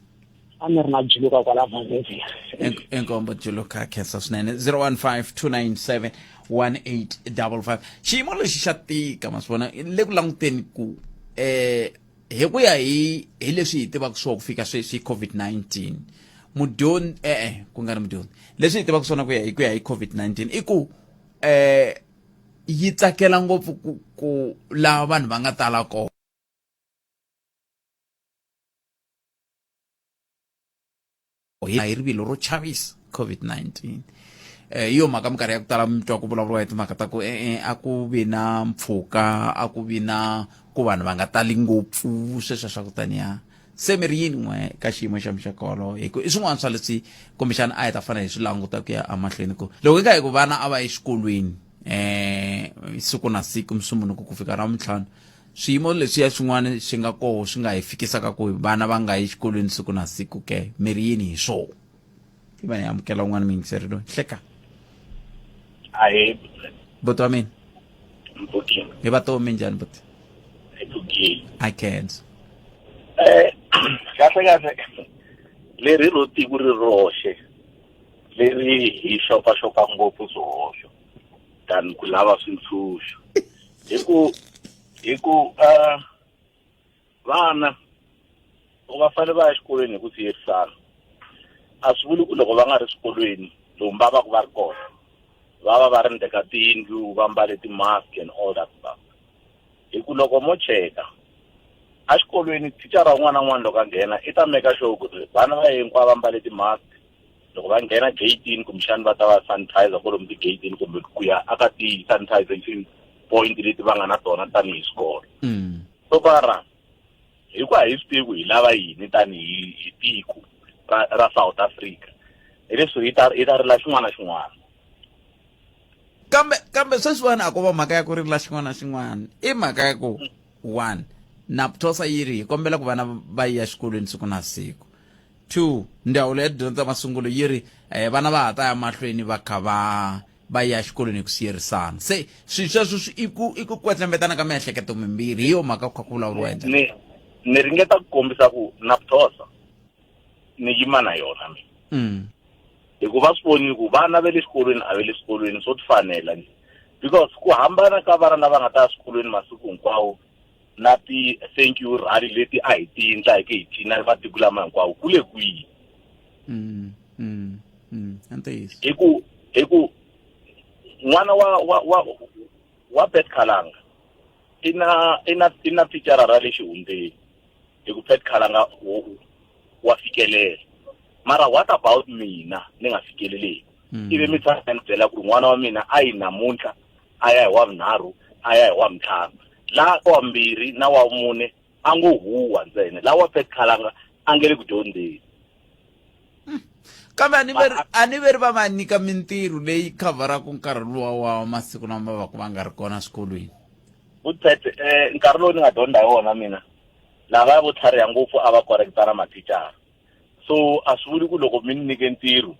a ni ri na juluka kwala Valdezia inkombo juluka khensa swinene 015 297 1855 xiyimo lexi xa tika ma swi vona le ku languteni ku eh hi ku ya hi hi leswi hi tivaka swona ku fika sweswi COVID-19 mudyondzi e-e ku nga ri mudyondzi leswi hi tivaka swona ku ya hi ku ya hi COVID-19 i ku eh yi tsakela ngopfu ku ku laha vanhu va nga tala kona hi rivilo ro chavisa COVID-19 eh hi yo mhaka minkarhi ya ku tala mi twa ku vulavuriwa hi timhaka ta ku e-e a ku vi na mpfhuka a ku vi na ku vanhu va nga tali ngopfu sweswo swa ku taniya se mi ri yini n'we ka xiyimo xa muxaka wolowo hi ku i swin'wana swa leswi kumbexana a hi ta fanele hi swi languta ku ya emahlweni ku loko hi nga hi ku vana a va exikolweni um siku na siku musumbunuku ku fika ravutlhanu swiyimo leswiya swin'wana swi nga koho swi nga hi fikisaka ku vana va nga yi xikolweni siku na siku ke mi ri yini hi swona i va hi amukela un'wana muyingiseri loyi hleka ahe buti wa mina mpfukile hi va tomi njhani buti hi pfukile i can't eh kahle kahle leri ro tiko ri roxe leri hi xopaxopa ngopfu swihoxo than ku lava swintshuxo hi ku hi ku uh, vana va fanele va ya exikolweni hi ku siyerisana a swi vuli ku loko va nga ri swikolweni lomu va va ku va ri kona va va va ri ndzeka tiyindlu va mbale ti-mask and all that stuff hi ku loko mo cheka exikolweni thicara un'wana na un'wana loko a nghena i ta meka sure ku ri vana va hinkwavo va mbale ti-mask loko va nghena gate-ini kumbexani va ta va sanitizer kwalomu ti-gate-ini kumbe ku ya aka ti-sanitization point leti va nga na tona tanihi swikolo so far hi ku a hi swi tivi ku hi lava yini tanihi hi tiko ra, ra South Africa hi leswi hi ta hi ta rila xin'wana na xin'wana kambe kambe sweswiwani a ko va mhaka ya ku rila xin'wana na xin'wana i mhaka ya ku one naptosa yi ri hi kombela ku vana va ya exikolweni siku na siku 2 ndzawulo ya tidyondzo ta masungulo yi ri eh, vana va ha ta ya mahlweni va kha va va ya exikolweni hi ku siyerisana se swilo sweswo swi i ku i ku kwetlembetana ka miehleketo mimbirhi hi yo mhaka ku kha ku vulavuriwa hi ndlela ni ni ringeta ku kombisa ku naptosa ni yima na yona mina hi ku va swi vonile ku vana va le xikolweni a va le xikolweni swo tifanela nje. Because ku hambana ka vana lava nga ta ya swikolweni masiku hinkwawo na ti thank you rally leti a hi ti endla hi ke hi cina matiko lama hinkwawo ku le kwihi? Ntiyiso. Hi ku n'wana wa Pat Khalanga i na thicara ra le xihundleni, hi ku Pat Khalanga wa fikelela, mara what about mina ni nga fikeleleki? Ivi mi tshama ni byela ku ri n'wana wa mina a yi namuntlha, a ya hi wa vunharhu, a ya hi wa mintlhanu, laha wa mbirhi na wa mune a ngo huwa ntsena, laha wa Pat Khalanga a nge le ku dyondzeni. Kambe a ni veri va va nyika mintirho leyi khavharaka nkarhi luwa wa masiku lama va ku va nga ri kona swikolweni? Vutete nkarhi lowu ni nga dyondza hi wona mina, lava vo tlhariha ngopfu a va correctana mathicara. So a swi vuli ku loko mi ni nyike ntirho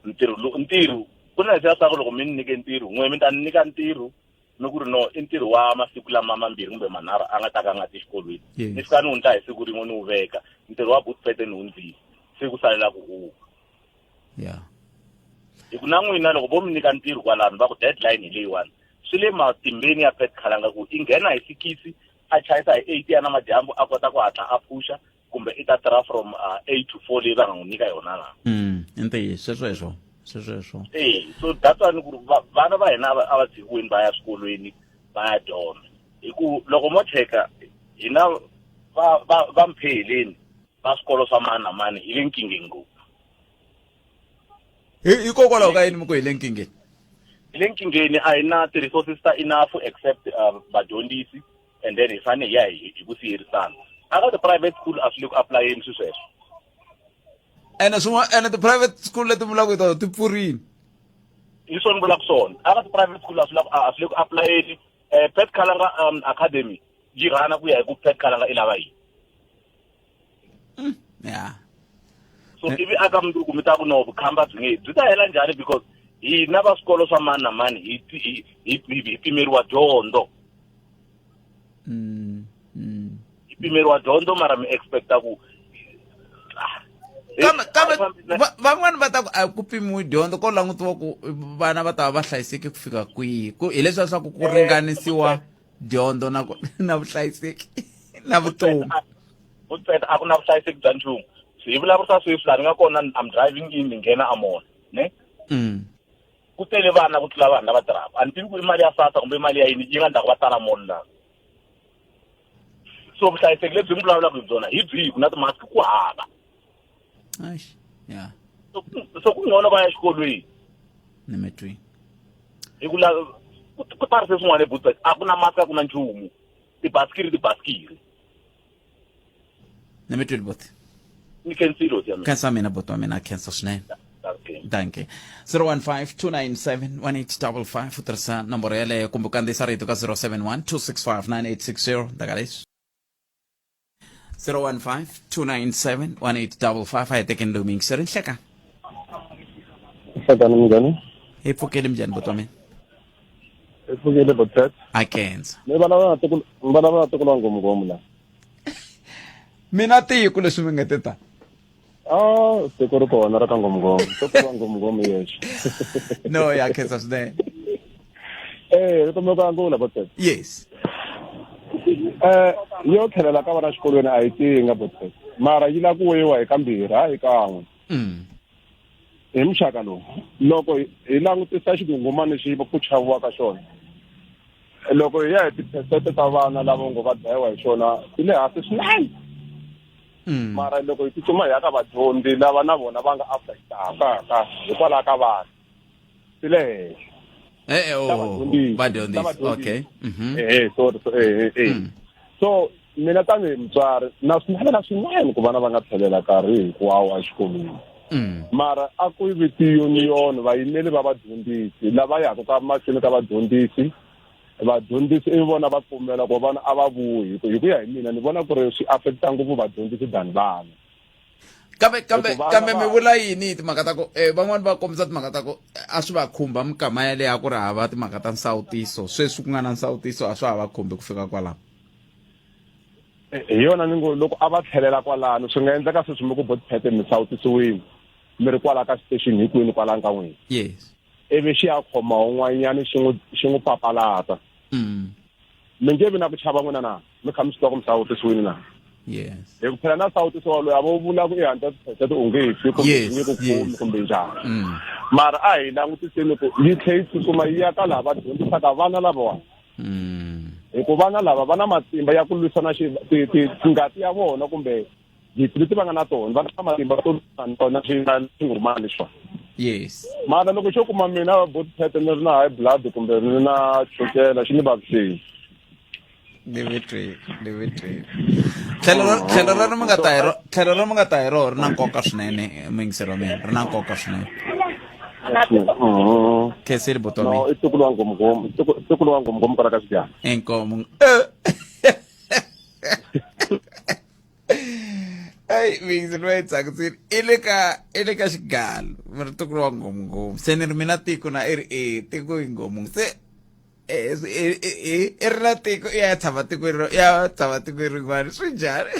ntirho ku na leswiya swa ku loko mi ni nyike ntirho, n'we mi ta ni nyika ntirho, ni ku ri no, i ntirho wa masiku lama mambirhi kumbe manharhu a nga ta ka a nga ti xikolweni. Ni fika ni hundza hi siku rin'we, ni wu veka ntirho wa butpete, ni hundzile, se ku salela ku huwa. Hi ku na n'wina loko vo mi nyika ntirho kwalano, va ku deadline hi leyiwani, swi le matimbeni ya Pat Khalanga ku i nghena hi 6, a chayisa hi 8 ya namadyambu, a kota ku hatla a phusha, kumbe i ta tirha from 8 to 4 leyi va nga n'wi nyika yona na? I ntiyiso sweswo, sweswo. E so that's why ni ku ri vana va hina a va tshikiweni va ya swikolweni va ya dyondza, hi ku loko mo cheka hina va mpheheleni va swikolo swa mani na mani, hi le nkingheni ngopfu. Hikokwalaho ka yini mi ku hi le nkingheni? Hi le nkingheni, a hi na ti-resources ta enough except vadyondzisi, and then hi fanele hi ya hi ku siyerisana. Aka ti-private school a swi le ku apulayeni swi sweswo. Ene swin'wana, ene ti-private school leti vulaka hi tona ti pfurini. Hi swona vulaka swona, aka ti-private school a swi le ku apulayeni. Pat Khalanga Academy yi rhana ku ya hi ku Pat Khalanga i lava yini. So ivi aka mundzuku mi ta ku no, vukhamba byi nge byi ta hela njhani? Because hina va swikolo swa mani na mani hi pimeriwa dyondzo. Hi pimeriwa dyondzo, mara mi expecta ku Kambe van'wani va ta ku a ku pimiwi dyondzo, ko langutiwa ku vana va ta va va hlayiseki ku fika kwihi, ku hi leswiya swa ku ringanisiwa dyondzo na vuhlayiseki na vutomi. Vutseta, a ku na vuhlayiseki bya nchumu. Hi vulavurisa sweswi laha ni nga kona, I'm driving in, ni nghena amona ne ku tele vana ku tlula vanhu lava tirhaka. A ni tivi ku i mali ya SASSA kumbe i mali ya yini yi nga ndlaku va tala mall laha. So vuhlayiseki lebyi mi vulavulaka hi byona hi byihi, ku na ti-mask ku hava? Eish, yeah. So ku ngcono va ya exikolweni. Ni mi twi. Hi ku la ku tarise swin'wana eBoksburg, a ku na mask, a ku na nchumu, tibasikiri tibasikiri. Ni mi twile, boti. Ni khensile, hosi ya mina. Khensa mina, boti wa mina, khensa swinene. Okay. Danke. 015 297 1855 u tirhisa nomboro yeleyo, kumbe u kandziyisa rito ka 071 265 9860. Ndaka leswi 015 297 1855. A hi tekeni lowu miyingiseri. Nhleka. Nhlekani, minjhani? Hi pfukeli, minjhani, boti wa mina? Hi pfukile, botet. A kenza. Mi vulavula na tiko, mi vulavula na tiko la ngomngomu la. Mina tiko leswi mi nga te ta. Ah, tiko ri kona ra ka ngomngomu, tiko ra ngomngomu yexe. No, ya khensa swinene. Eh, ri kombela ku angula, botet. Yes. Yo tlhelela ka vana xikolweni a hi tinga, botet, mara yi lava ku weyiwa hi kambirhi, hayi kan'we. Hi muxaka lowu, loko hi langutisa xigungumani lexi ku chaviwaka xona, loko hi ya hi tiphesente ta vana lava ngo va dlayiwa hi xona ti le hansi swinene. Mara loko hi tsutsuma hi ya ka vadyondzi lava na vona va nga affectaka hikwalaho ka vana, ti le henhla. Eh, Ta oh, vadyondzisi. Vadyondzisi. Ta vadyondzisi. Okay. Eh, sorry, so, eh. So mina tanihi mutswari na swi navela swinene ku vana va nga tlhelela nkarhi hinkwawo exikolweni. Mara a ku vi tiyuniyoni, vayimeli va vadyondzisi lava yaka ka mahlweni ka vadyondzisi, vadyondzisi ivi vona va pfumela ku vana a va vuyi. Hi ku ya hi mina, ni vona ku ri swi affecta ngopfu vadyondzisi than vana. Kambe Hikuva kambe vana mi vula yini hi timhaka ta ku van'wani va kombisa timhaka ta ku a swi va khumba mikama yaleyo a ku ri hava timhaka ta nsawutiso, sweswi ku nga na nsawutiso a swa ha va khumbi ku fika kwalaho? Hi yona ni ngo loko a va tlhelela kwalano, swi nga endleka sweswi mi ku botphete mi sawutisiwile, mi ri kwala ka station hinkwenu kwalano ka n'wina. Yes. Ivi xi ya khoma un'wanyana xi n'wi xi n'wi papalata. Mi nge vi na ku chava n'wina na? Mi kha mi swi tiva ku mi sawutisiwile na? Yes. Hi ku phela na sawutiso wa loyi a vo vula ku i 100% u nge fi kumbe Yes, u nge ku khomi yes. kumbe njhani. Mara a hi langutiseni ku yi tlhe yi tsutsuma yi ya ka laha va dyondzisaka vana lavawani. Hi ku vana lava va na matimba ya ku lwisana xi ti ti ngati ya vona kumbe leti leti va nga na tona va na matimba to lwisana tona xi xingomana lexiwani. Yes. Mara loko xo kuma mina botpet ni ri na high blood kumbe ni ri na chukela xi ni vavisile. Ni vi twile, ni vi twile. Tlhelo ro tlhelo ro mi nga ta hi ro tlhelo ro mi nga ta hi ro ri na nkoka swinene muyingiseri wa mina ri na nkoka swinene. Khensile buti wa No, mina. i ntukulu wa nghomgom, ntukulu wa nghomgom kwala ka Xidyana. Inkomu. Eyi muyingiseri wa yi tsakisile i le ka i le ka xigalo mi ri ntukulu wa nghomnghomu se ni ri mina tiko na i ri e tiko i nghomu se e e- e- e- i ri na tiko i ya tshama tikweni ro ya tshama tikweni rin'wana swi njhani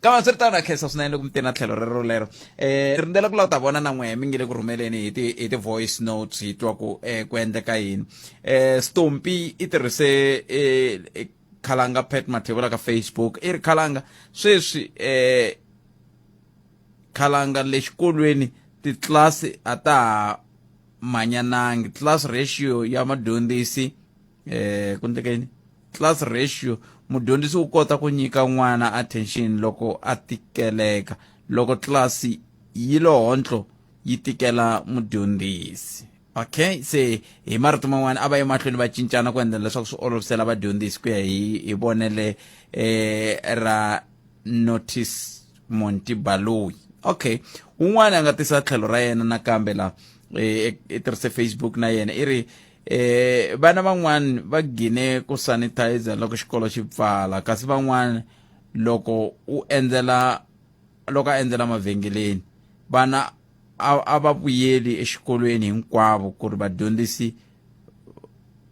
kambe swi ri tano na khensa swinene loko mi te na tlhelo rero lero um rindzela ku lava ku ta vona na n'wehe mi nge le ku rhumeleni hi ti hi ti-voice notes hi twa ku um ku endleka yini um stompi i tirhise um khalanga Pat Mathebula ka Facebook i ri khalanga sweswi um khalanga le xikolweni titlilasi a ta ha manyanangi class ratio ya madyondzisi eh ku ndleka yini class ratio mudyondzisi u kota ku nyika n'wana attention loko a tikeleka loko tlilasi yi lo hontlo yi tikela mudyondzisi okay se hi marito man'wana a va ye mahlweni va cincana ku endlela leswaku swi olovisela vadyondzisi ku ya hi hi vonele eh ra notice Monty Baloyi okay un'wana a nga tisa tlhelo ra yena nakambe la i tirhise Facebook na yena i ri eh vana van'wana va gine ku sanitizer loko xikolo xi pfala kasi van'wana loko u endzela loko a endzela mavhengeleni vana a va vuyeli exikolweni hinkwavo ku ri vadyondzisi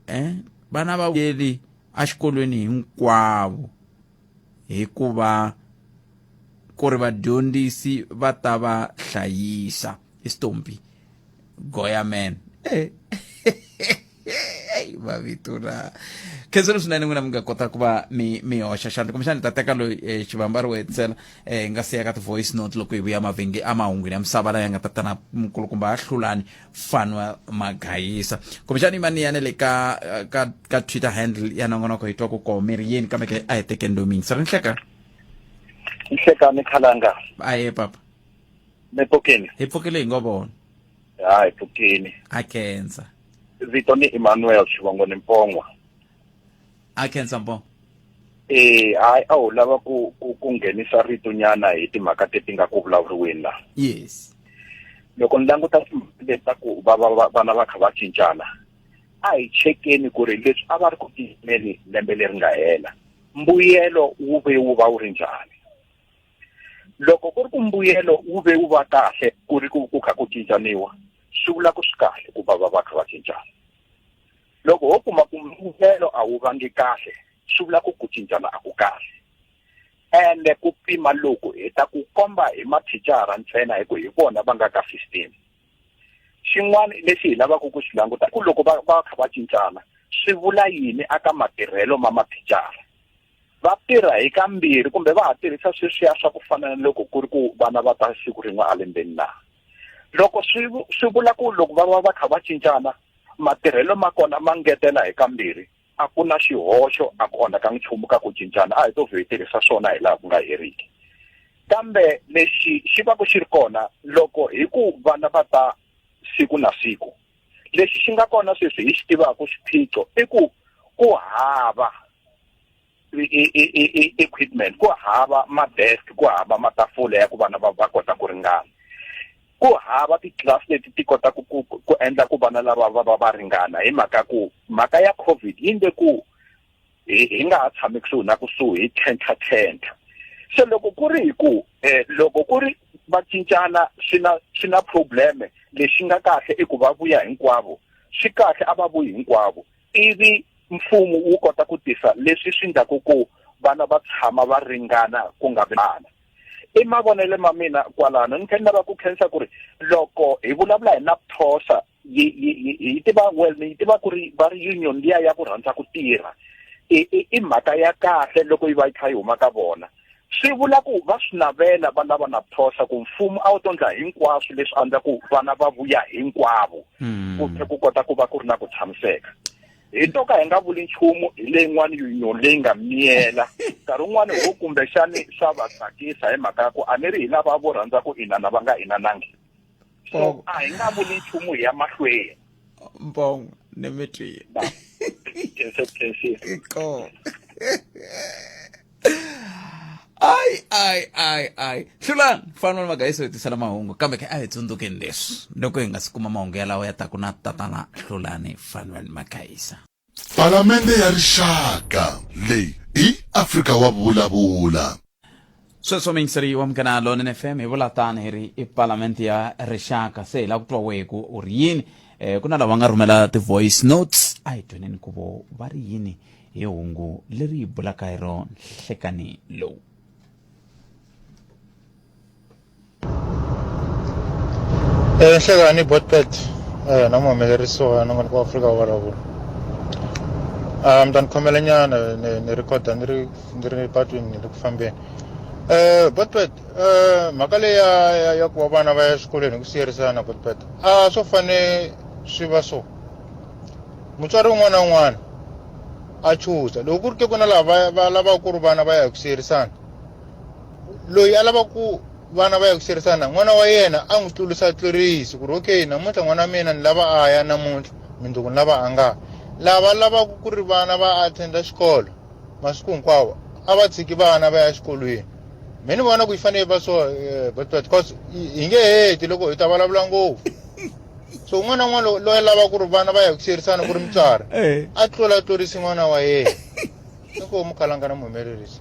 eh vana va vuyeli exikolweni hinkwavo hikuva ku ri vadyondzisi va ta va hlayisa i Stompi Goya man eh mavito na khenselo swinene n'wina mi nga kota ku va mi mi hoxa xandla kumbexana ni ta teka loyi eh, xivamba ri hetisela eh, hi nga siya ka ti-voice note loko hi vuya mavhenge emahungwini ya misava laya nga ta tana mukulukumba a hlulani Fanuel Magayisa kumbexana yimani ya le ka ka ka Twitter handle ya nongonoko hi twa ku ko mi ri yini kambe ke a hi tekeni loyi miyingisa ri nhleka nhlekani khalanga aye papa mi pfukini hi pfukile hi ngo vona ha hi pfukini a khensa vito ni Emmanuel xivongo ni Mpongwa a khensa Mpongwa Eh hayi a wu lava ku ku ku nghenisa rito nyana hi timhaka teti nga ku vulavuriweni la. Yes. Loko ni languta timhaka leti ta ku va va vana va kha va cincana a hi chekeni ku ri leswi a va ri ku tiyimeni lembe leri nga hela mbuyelo wu ve wu va wu ri njhani. Loko ku ri ku mbuyelo wu ve wu va kahle ku ri ku ku kha ku cincaniwa swi vula ku swi kahle ku va va va kha va cincana. Loko ho kuma ku mbuyelo a wu vangi kahle swi vula ku ku cincana a ku kahle ende ku pima loku hi ta ku komba hi mathicara ntsena hi ku hi vona va nga ka system xin'wana lexi hi lavaka ku xi languta ku loko va va kha va cincana swi vula yini aka matirhelo ma mathicara va tirha hi kambirhi kumbe va ha tirhisa sweswiya swa ku fana na loko ku ri ku vana va ta siku rin'we elembeni na loko swi swi vula ku loko va va va kha va cincana matirhelo ma kona ma ngetela hi kambirhi a ku na xihoxo a ku onhakangi nchumu ka ku cincana a hi to vhe hi tirhisa swona hi laha ku nga heriki kambe lexi xi va ku xi ri kona loko hi ku vana va ta siku na siku lexi xi nga kona sweswi hi xi tivaka xiphiqo i ku ku hava equipment ku hava ma-desk ku hava matafula ya ku vana va va kota ku ringana ku hava titlilasi leti ti kotaka ku ku endla ku vana lava va va va ringana hi mhaka ku mhaka ya COVID yi ndle ku hi hi nga ha tshami kusuhi na kusuhi hi tlhentlha tlhentlha se loko ku ri hi ku eh, loko ku ri va cincana swi na swi na problem lexi nga kahle i ku va vuya hinkwavo swi kahle a va vuyi hinkwavo ivi mfumo wu kota ku tisa leswi swi ndlaku ku vana va tshama va ringana ku nga vi vana. I mavonelo ma mina kwalano. Ni kha ni lava ku khensa ku ri loko hi vulavula hi NAPTOSA yi yi yi tiva well ni yi tiva ku ri va ri union liya ya ku rhandza ku tirha i i i mhaka ya kahle loko yi va yi kha yi huma ka vona swi vula ku va swi navela va lava NAPTOSA ku mfumo a wu to ndla hinkwaswo leswi andza ku vana va vuya hinkwavo ku tlhe ku kota ku va ku ri na ku tshamiseka hi to ka hi nga vuli nchumu hi leyin'wana union leyi nga miyela nkarhi wun'wani ho kumbexani swa va tsakisa hi mhaka ya ku a ni ri hi lava vo rhandza ku inana va nga inanangi so a hi nga vuli nchumu hi ya mahlweni mbongo ni mi twile ko ai ai ai ai hlulani fana na magayiso hi tisela mahungu kambe ke a hi tsundzukeni leswi loko hi nga si kuma mahungu yalawo ya taku na tatana hlulani fanuel magayisa Palamende ya Rixaka leyi i Afrika wa vulavula. Sweswo muyingiseri wa Munghana Lonene FM hi vula tani hi ri i Palamende ya Rixaka se hi lava ku twa wehe ku u ri yini eh, ku na lava nga rhumela ti-voice notes a hi tweneni ku vo va ri yini hi hungu leri hi bulaka hi ro nhlekani lowu. Eh, nhlekani botpet eh, na muhumelerisi wa nongonoko wa Afrika wa vulavula um ta ni khomela nyana ni ni rhikhoda ni ri ni ri patwini ni ri ku fambeni eh botpet eh mhaka leyi ya ya ya ku va vana va ya exikolweni hi ku siyerisana botpet a swo fane swi va so mutswari un'wana na un'wana a chuza loko ku ri ke ku na lava va lavaka ku ri vana va ya hi ku siyerisana loyi a lava ku vana va ya ku xerisana n'wana wa yena a n'wi tlurisa tlurisi ku ri okay namuntlha n'wana wa mina ni lava a ya namuntlha mundzuku ni lava a nga lava lavaka ku ri vana va attenda xikolo masiku hinkwawo a va tshiki vana va ya exikolweni me ni vona ku yi fanele va so eh, but because hi nge heti loko hi ta vulavula ngopfu so un'wana na un'wana loyi a lavaka ku ri vana va ya ku xerisana ku ri mutswari eh. a tlula tlurisi n'wana wa yena inkomu khalanga na muhumelerisi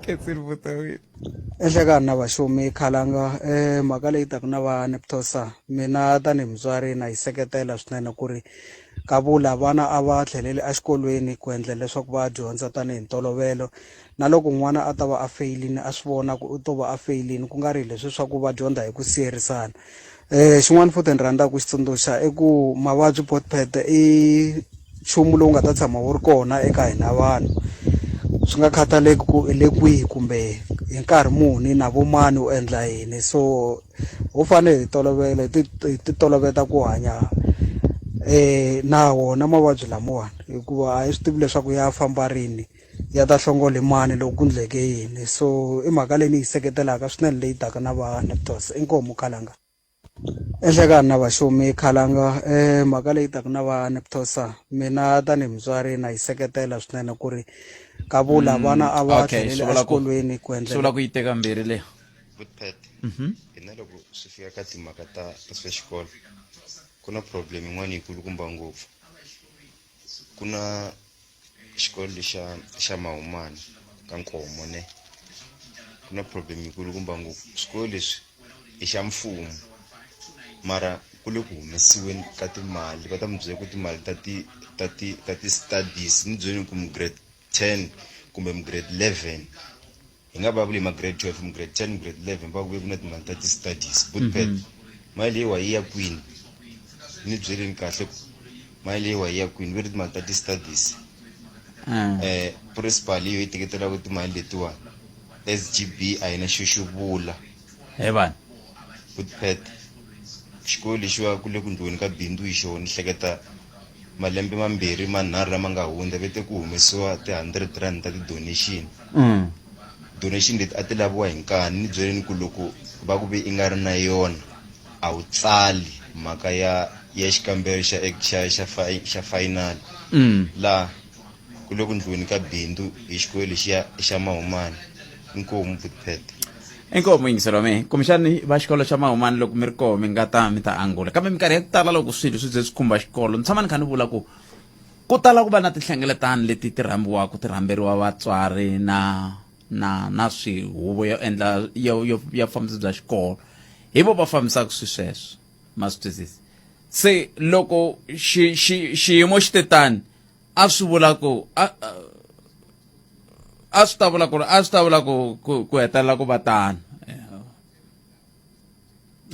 Enhlekani na vaxumi khalanga um mhaka leyi taka na va Neptosa mina tanihi mutswari na yi seketela swinene ku ri kavula vana a va tlheleli exikolweni ku endlela leswaku va dyondza tanihi ntolovelo na loko n'wana a ta va a feyilini a swi vona ku u to va a feyilini ku nga ri leswi swa ku va dyondza hi ku siyerisana um xin'wana futhi ni rhandzaka ku xi tsundzuxa i ku mavabyi botpet i nchumu lowu nga ta tshama wu ri kona eka hina vanhu swi nga khathaleki ku i le kwihi kumbe hi nkarhi muni na vo mani u endla yini so ho fanele hi tolovela hi ti hi ti toloveta ku hanya na wona mavabyi lamawani hikuva a hi swi tivi leswaku ya famba rini ya ta hlongola hi mani loko ku ndleke yini so i mhaka leyi ni yi seketelaka swinene leyi taka na va Neptos inkomu khalanga Enhlekani na vaxumi khalanga um mhaka leyi taka na va Neptosa mina tanihi mutswari na yi seketela swinene ku ri kavula vana a va okay tlheleli swi vula ku exikolweni ku swi endlela vula ku yi teka mbirhi leyi Goodpat Mhm. hina loko swi fika ka timhaka ta ta swa xikolo ku na problem yin'wana yikulukumba ngopfu ku na xikolo lexa xa Mahumani ka Nkomo ne ku na problem yikulukumba ngopfu swikolo leswi i xa mfumo mara ku le ku humesiweni ka timali va ta mi byela ku timali ta ti ta ti ta ti-studies ni byeleni ku mu grade 10 kumbe mu grade 11 hi nga vulavuli hi ma grade 12 mu grade 10 mu grade 11 va ku ve ku na timali ta ti-studies bootpad mm -hmm. mali leyiwa yi ya kwini ni byeleni kahle ku mali leyiwa yi ya kwini ve ri timali ta ti-studies mm. eh principal yi yo yi teketelaka timali letiwa sgb a yi na xo xo vula he vanhu bootpad xikolo lexiwa ku le ku ndliweni ka bindzu hi xona ni hleketa malembe mambirhi manharhu lama nga hundza ve te ku humesiwa ti-hundred rand ta ti-donation mm. donation leti a ti laviwa hi nkani ni byeleni ku loko va ku ve i nga ri na yona a wu tsali mhaka ya ya xikambelo xa xa xa xa final mm. laha ku le ku ndliweni ka bindzu hi xikolo lexiya xa mahumani inkomu butpet inkomu yingiselo wa mehe kumbexani va xikolo xa mahumani loko mi ri koho mi nga ta mi ta angula kambe minkarhi ya ku tala loko swilo swi ze swi khumba xikolo ni tshama ni kha ni vula ku ku tala ku va na tinhlengeletano leti ti rhambiwaka ti rhamberiwa vatswari na na na swihuvo yo endla yo yo ya vufambisi bya xikolo hi vo va fambisaka swi sweswo ma swi twisisa se loko xi xi xiyimo xi te tani a swi vula ku a a swi ta vula ku ri a swi ta vula ku ku ku hetelela ku va tano.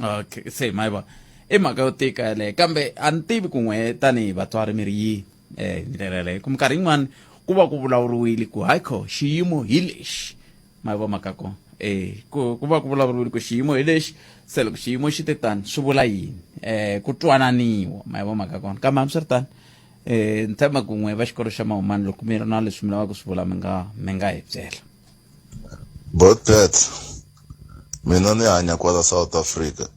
Okay, se ma yi vona i mhaka yo tika yaleyo, kambe a ni tivi ku n'we tanihi vatswari mi ri yini hi ndlela yaleyo, ku minkarhi yin'wani ku va ku vulavuriwile ku hayi kho xiyimo hi lexi, ma yi vona mhaka kona. Ku ku va ku vulavuriwile ku xiyimo hi lexi, se loko xiyimo xi te tani swi vula yini, ku twananiwa, ma yi vona mhaka kona. Kambe hambiswiritano ni tshemba ku n'we va xikolo xa Mahumani loko mi ri na leswi mi lavaka ku swi vula mi nga mi nga hi byela. Botpet, mina ni hanya kwala South Africa.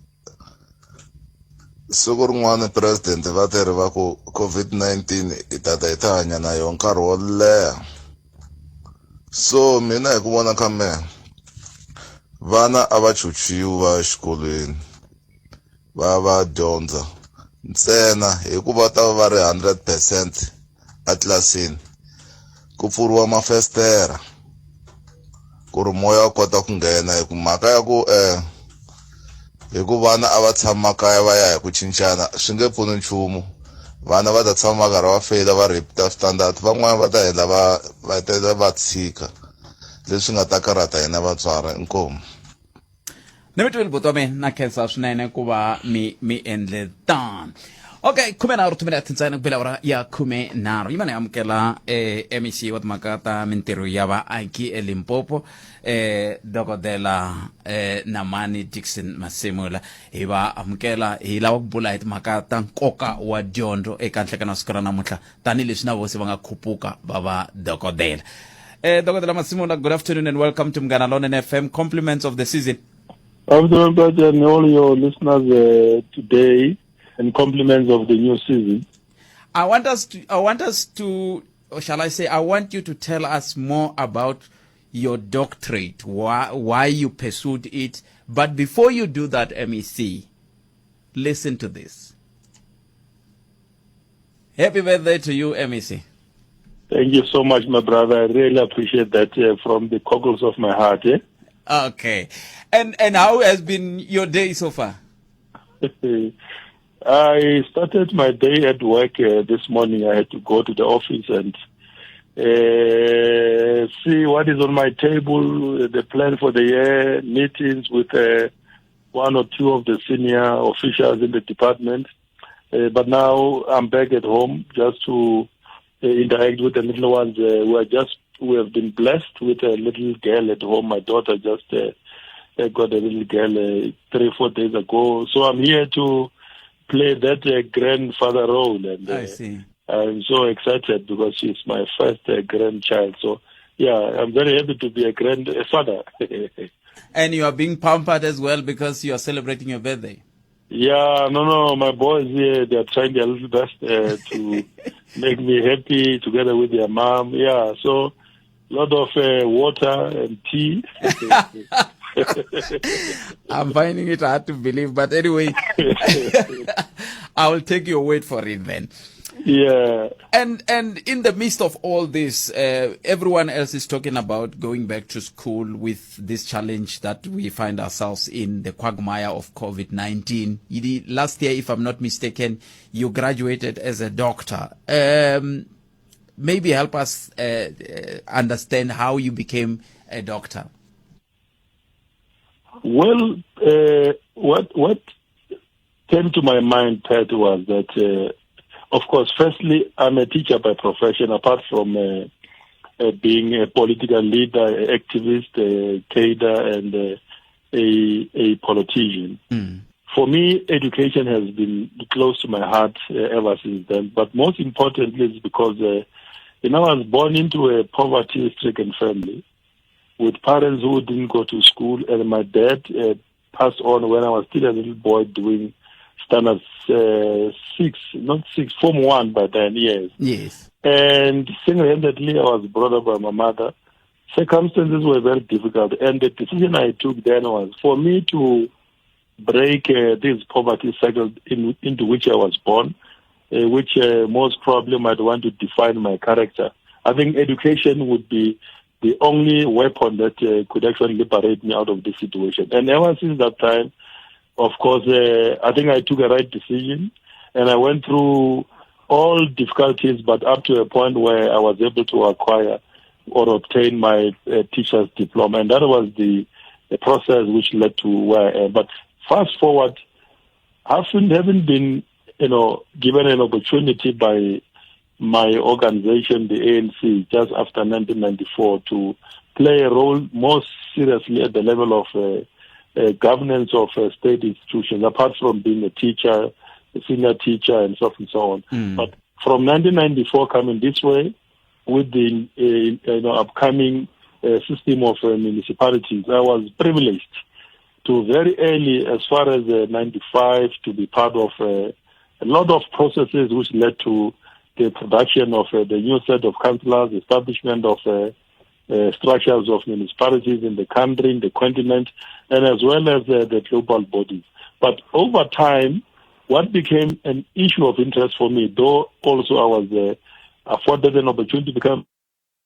Siku rin'wana president va te ri va ku COVID-19 hi tata hi ta hanya na yona nkarhi wo leha. So mina hi ku vona ka mehe vana a va chuchiwi va ya xikolweni va va dyondza ntsena hikuva ta va va ri 100% etlilasini, ku pfuriwa mafesitera ku ri moya wu kota ku nghena, hi ku mhaka ya ku hi ku vana a va tshama makaya va ya hi ku cincana swi nge pfuni nchumu. Vana va ta tshama va karhi va feyila va repeat standard, van'wani va ta hela va va hetelela va tshika, leswi nga ta karhata hina vatswari. Inkomu. Ni mi twile buti wa mina, na khensa swinene ku va mi mi endle tano. Okay, 13 timinete ntsena ku bela awara ya 13, yi mana amukela MEC wa timhaka ta mintirho ya vaaki eLimpopo, dokodela Namani Dixon Masimula. Hi va amukela, hi lava ku bula hi timhaka ta nkoka wa dyondzo eka nhlekano wa siku ra namuntlha, tanihileswi na vosi va nga khupuka va va dokodela. Dokodela Masimula, good afternoon and welcome to Munghana Lonene FM. Compliments of the season. Afternoon, Pat, and all your listeners today, and compliments of the new season. I want us to, I want us to, or shall I say, I want you to tell us more about your doctorate, why you pursued it. But before you do that, MEC, listen to this. Happy birthday to you, MEC. Thank you so much, my brother. I really appreciate that from the cockles of my heart. Okay. And how has been your day so far? I started my day at work this morning. I had to go to the office and see what is on my table, the plan for the year, meetings with one or two of the senior officials in the department. But now I'm back at home just to interact with the little ones. We have been blessed with a little girl at home. My daughter just got a little girl 3-4 days ago. So I'm here to play that grandfather role. And I see. I'm so excited because she's my first grandchild. I'm very happy to be a grandfather. And you are being pampered as well because you are celebrating your birthday. Yeah, no, my boys here, they are trying their little best to make me happy together with their mom. Yeah, so a lot of water and tea. I'm finding it hard to believe, but anyway, I will take your word for it then. Yeah. And in the midst of all this, everyone else is talking about going back to school with this challenge that we find ourselves in, the quagmire of COVID-19. Last year, if I'm not mistaken, you graduated as a doctor. Maybe help us understand how you became a doctor. Well, what came to my mind, Pat, was that, of course, firstly, I'm a teacher by profession, apart from being a political leader, an activist, a cadre, and a politician. For me, education has been close to my heart ever since then. But most importantly, it's because I was born into a poverty-stricken family with parents who didn't go to school, and my dad passed on when I was still a little boy doing standard six, not six, form 1 by then, yes. Yes. And single-handedly, I was brought up by my mother. Circumstances were very difficult, and the decision I took then was for me to break this poverty cycle into which I was born, which most probably might want to define my character. I think education would be the only weapon that could actually liberate me out of this situation. And ever since that time, of course, I think I took a right decision, and I went through all difficulties, but up to a point where I was able to acquire or obtain my teacher's diploma. And that was the process which led to where I am. But Fast forward, having, having been, you know, given an opportunity by my organization, the ANC, just after 1994, to play a role more seriously at the level of uh, uh, governance of uh, state institutions, apart from being a teacher, a senior teacher, and so on and so on. Mm. But from 1994 coming this way, with the uh, you know, upcoming uh, system of uh, municipalities, I was privileged to very early, as far as uh, 95, to be part of uh, a lot of processes which led to the production of uh, the new set of councillors, establishment of uh, uh, structures of municipalities in the country, in the continent, and as well as uh, the global bodies. But over time, what became an issue of interest for me, though also I was uh, afforded an opportunity to become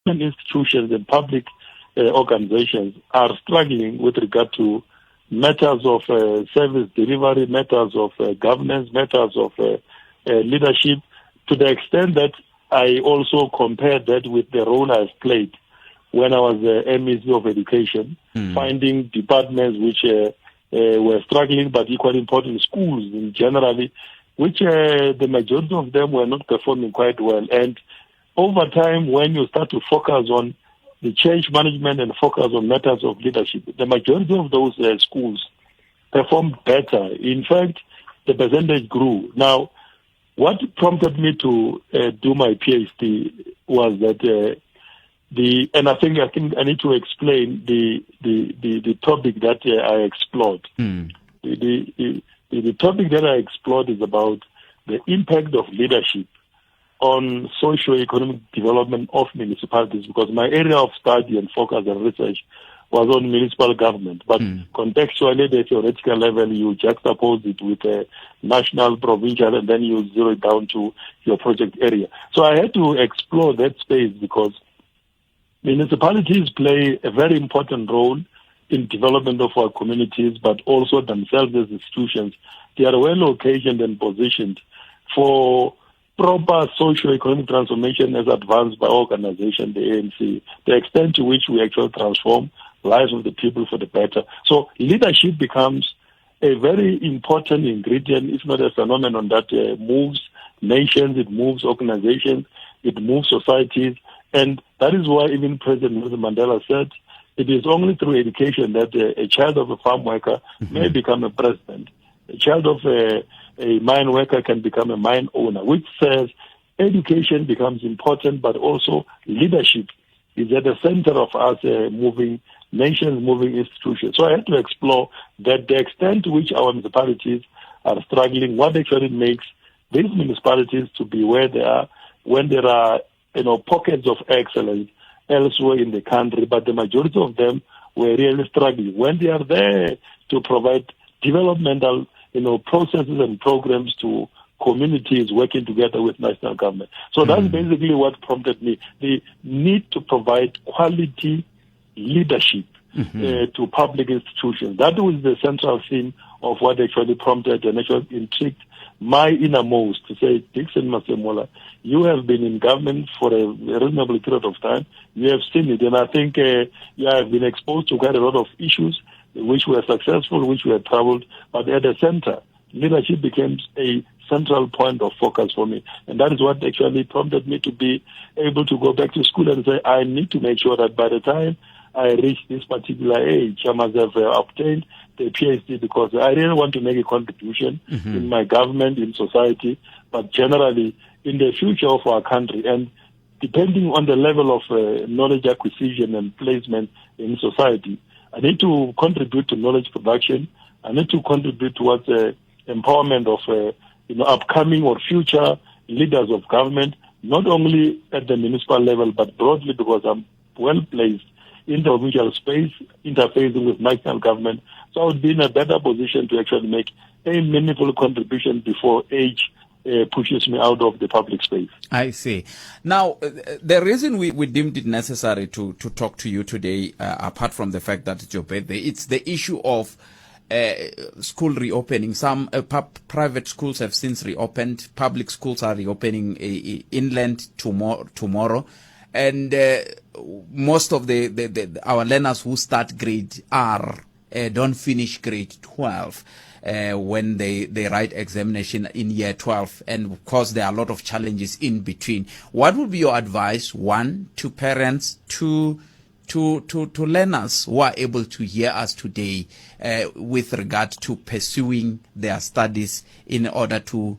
institutions and public uh, organizations are struggling with regard to matters of uh, service delivery, matters of uh, governance, matters of uh, uh, leadership, to the extent that I also compared that with the role I've played when I was the MEC of Education, mm. finding departments which uh, uh, were struggling, but equally important schools in generally, which uh, the majority of them were not performing quite well. And over time, when you start to focus on the change management and focus on matters of leadership, the majority of those uh, schools performed better. In fact, the percentage grew. Now, what prompted me to uh, do my PhD was that uh, the and I think I think I need to explain the the the, the topic that uh, I explored. Mm. The, the, the the topic that I explored is about the impact of leadership on socio-economic development of municipalities because my area of study and focus and research was on municipal government. But mm. contextually, the theoretical level, you juxtapose it with a national, provincial, and then you zero it down to your project area. So I had to explore that space because municipalities play a very important role in development of our communities, but also themselves as institutions. They are well located and positioned for proper socio-economic transformation as advanced by organization, the ANC, the extent to which we actually transform lives of the people for the better. So leadership becomes a very important ingredient, if not a phenomenon that uh, moves nations, it moves organizations, it moves societies. And that is why even President Nelson Mandela said, it is only through education that a, a child of a farm worker mm-hmm. may become a president. A child of a, a mine worker can become a mine owner, which says education becomes important, but also leadership is at the center of us uh, moving nations, moving institutions. So I had to explore that the extent to which our municipalities are struggling, what actually makes these municipalities to be where they are when there are you know pockets of excellence elsewhere in the country, but the majority of them were really struggling. When they are there to provide developmental you know, processes and programs to communities working together with national government. So mm. that's basically what prompted me. The need to provide quality leadership mm-hmm. uh, to public institutions. That was the central theme of what actually prompted and actually intrigued my innermost to say, Dixon Masemola, you have been in government for a reasonable period of time. You have seen it. And I think uh, you have been exposed to quite a lot of issues which were successful, which were troubled. But at the center, leadership became a central point of focus for me. And that is what actually prompted me to be able to go back to school and say, I need to make sure that by the time I reach this particular age, I must have uh, obtained the PhD because I really want to make a contribution mm-hmm. in my government, in society, but generally in the future of our country. And depending on the level of uh, knowledge acquisition and placement in society, I need to contribute to knowledge production. I need to contribute towards uh, empowerment of uh, you know upcoming or future leaders of government, not only at the municipal level but broadly because I'm well placed in the provincial space, interfacing with national government. So I would be in a better position to actually make a meaningful contribution before age uh, pushes me out of the public space. I see. Now, uh, the reason we, we deemed it necessary to, to talk to you today, uh, apart from the fact that it's your birthday, it's the issue of uh, school reopening. Some uh, private schools have since reopened. Public schools are reopening uh, inland tomorrow. tomorrow. And uh, most of the, the, the, our learners who start grade R don't finish grade 12 when they, they write examination in year 12. And of course, there are a lot of challenges in between. What would be your advice? One, to parents, two, to, to, to learners who are able to hear us today uh, with regard to pursuing their studies in order to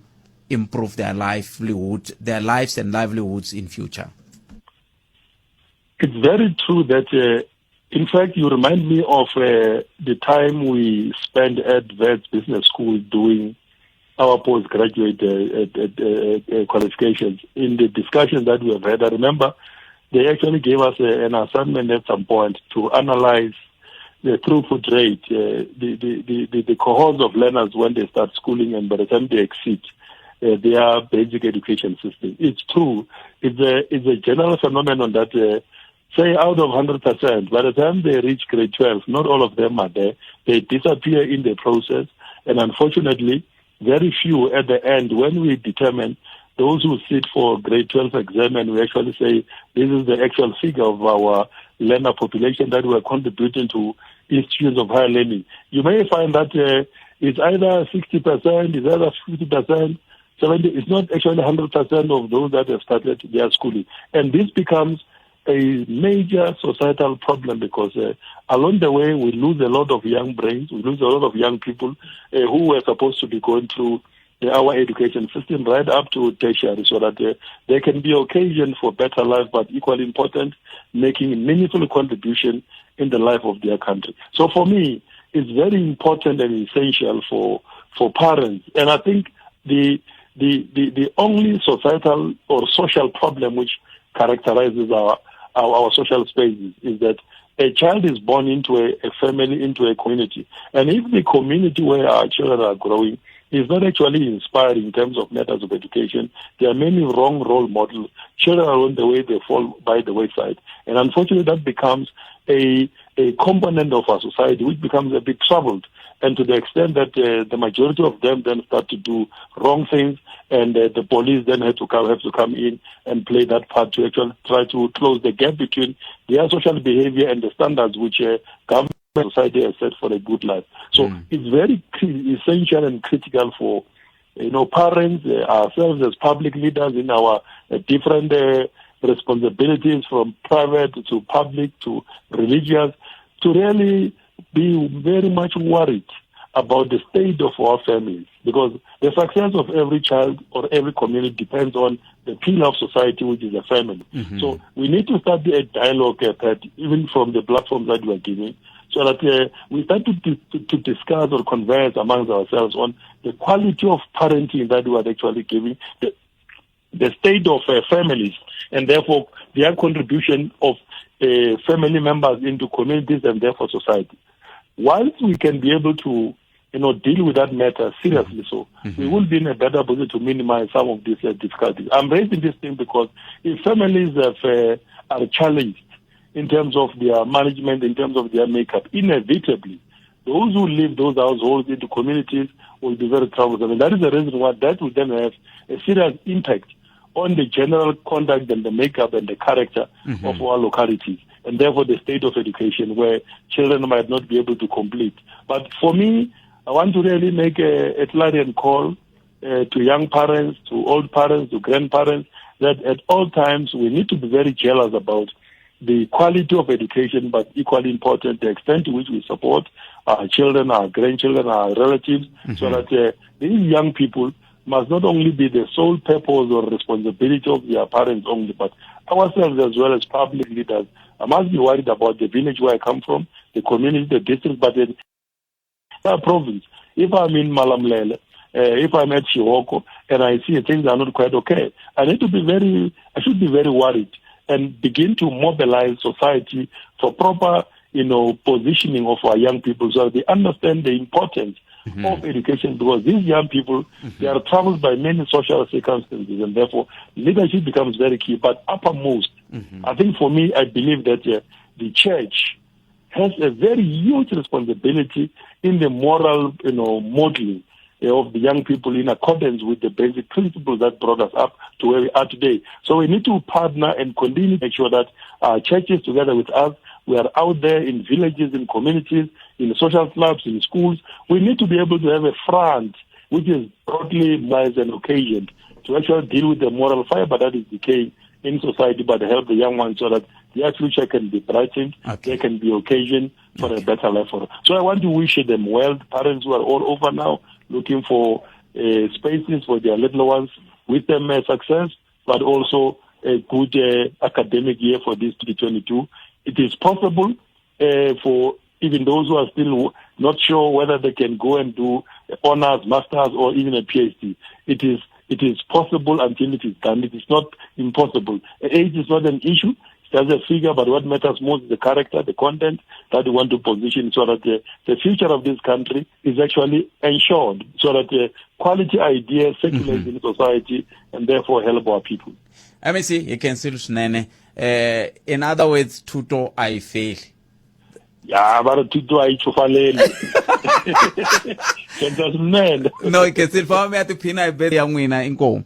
improve their livelihood, their lives and livelihoods in future? It's very true that, uh, in fact, you remind me of uh, the time we spent at Wits Business School doing our postgraduate uh, uh, uh, qualifications. In the discussion that we have had, I remember they actually gave us a, an assignment at some point to analyze the throughput rate, uh, the, the, the, the cohorts of learners when they start schooling and by the time they exit uh, their basic education system. It's true. It's a, it's a general phenomenon that, uh, say, out of 100%, by the time they reach grade 12, not all of them are there. They disappear in the process. And unfortunately, very few at the end, when we determine those who sit for grade 12 exam and we actually say this is the actual figure of our learner population that we are contributing to institutions of higher learning. You may find that uh, it's either 60%, it's either 50%, 70, it's not actually 100% of those that have started their schooling. And this becomes a major societal problem because uh, along the way we lose a lot of young brains, we lose a lot of young people uh, who were supposed to be going through our education system right up to tertiary so that uh, there can be occasion for better life, but equally important, making meaningful contribution in the life of their country. So for me, it's very important and essential for, for parents. And I think the, the, the, the only societal or social problem which characterizes our, our, our social spaces is that a child is born into a, a family, into a community. And if the community where our children are growing is not actually inspiring in terms of matters of education, there are many wrong role models. Children are on the way, they fall by the wayside. And unfortunately, that becomes a, a component of our society which becomes a bit troubled. And to the extent that uh, the majority of them then start to do wrong things, and uh, the police then have to come have to come in and play that part to actually try to close the gap between their social behavior and the standards which uh, government society has set for a good life. So mm. it's very essential and critical for you know parents, uh, ourselves as public leaders in our uh, different uh, responsibilities from private to public to religious to really be very much worried about the state of our families because the success of every child or every community depends on the pillar of society, which is a family. Mm-hmm. So we need to start a dialogue, uh, Pat, even from the platform that we are giving, so that uh, we start to, to, to discuss or converse amongst ourselves on the quality of parenting that we are actually giving, the, the state of uh, families, and therefore their contribution of uh, family members into communities and therefore society. Once we can be able to you know, deal with that matter seriously, so mm-hmm. we will be in a better position to minimize some of these uh, difficulties. I'm raising this thing because if families have, uh, are challenged in terms of their management, in terms of their makeup, inevitably, those who leave those households into communities will be very troublesome. And that is the reason why that will then have a serious impact on the general conduct and the makeup and the character mm-hmm. of our localities, and therefore the state of education where children might not be able to complete. But for me, I want to really make a, a clarion call uh, to young parents, to old parents, to grandparents, that at all times we need to be very jealous about the quality of education, but equally important, the extent to which we support our children, our grandchildren, our relatives, mm-hmm. so that uh, these young people must not only be the sole purpose or responsibility of their parents only, but ourselves as well as public leaders. I must be worried about the village where I come from, the community, the district, but the province. If I'm in Malamulele, uh, if I'm at Xihoko and I see things are not quite okay, I need to be very, I should be very worried and begin to mobilize society for proper, you know, positioning of our young people so that they understand the importance mm-hmm. of education because these young people, mm-hmm. they are troubled by many social circumstances and therefore leadership becomes very key. But uppermost, mm-hmm. I think for me, I believe that uh, the church has a very huge responsibility in the moral, you know, modeling eh, of the young people in accordance with the basic principles that brought us up to where we are today. So we need to partner and continue to make sure that our churches together with us We are out there in villages, in communities, in social clubs, in schools. We need to be able to have a front which is broadly as an occasion to actually deal with the moral fiber that is decaying in society, but help the young ones so that their future can be brightened, okay. there can be occasion for okay. a better life for them. So I want to wish them well, parents who are all over now looking for uh, spaces for their little ones, with them uh, success, but also a good uh, academic year for this 2022. It is possible uh, for even those who are still not sure whether they can go and do honors, masters, or even a PhD. It is it is possible until it is done. It is not impossible. Age is not an issue. It's just a figure, but what matters most is the character, the content that we want to position so that the, the future of this country is actually ensured, so that the quality ideas circulate mm -hmm. in society and therefore help our people. MEC, hi khensile swinene. Eh, in other words, thuto a yi feli. Ya, va ri thuto a yi chufaleli. Khensa swinene. No, hi khensile famba mi ya tiphina hi birthday ya n'wina inkomu.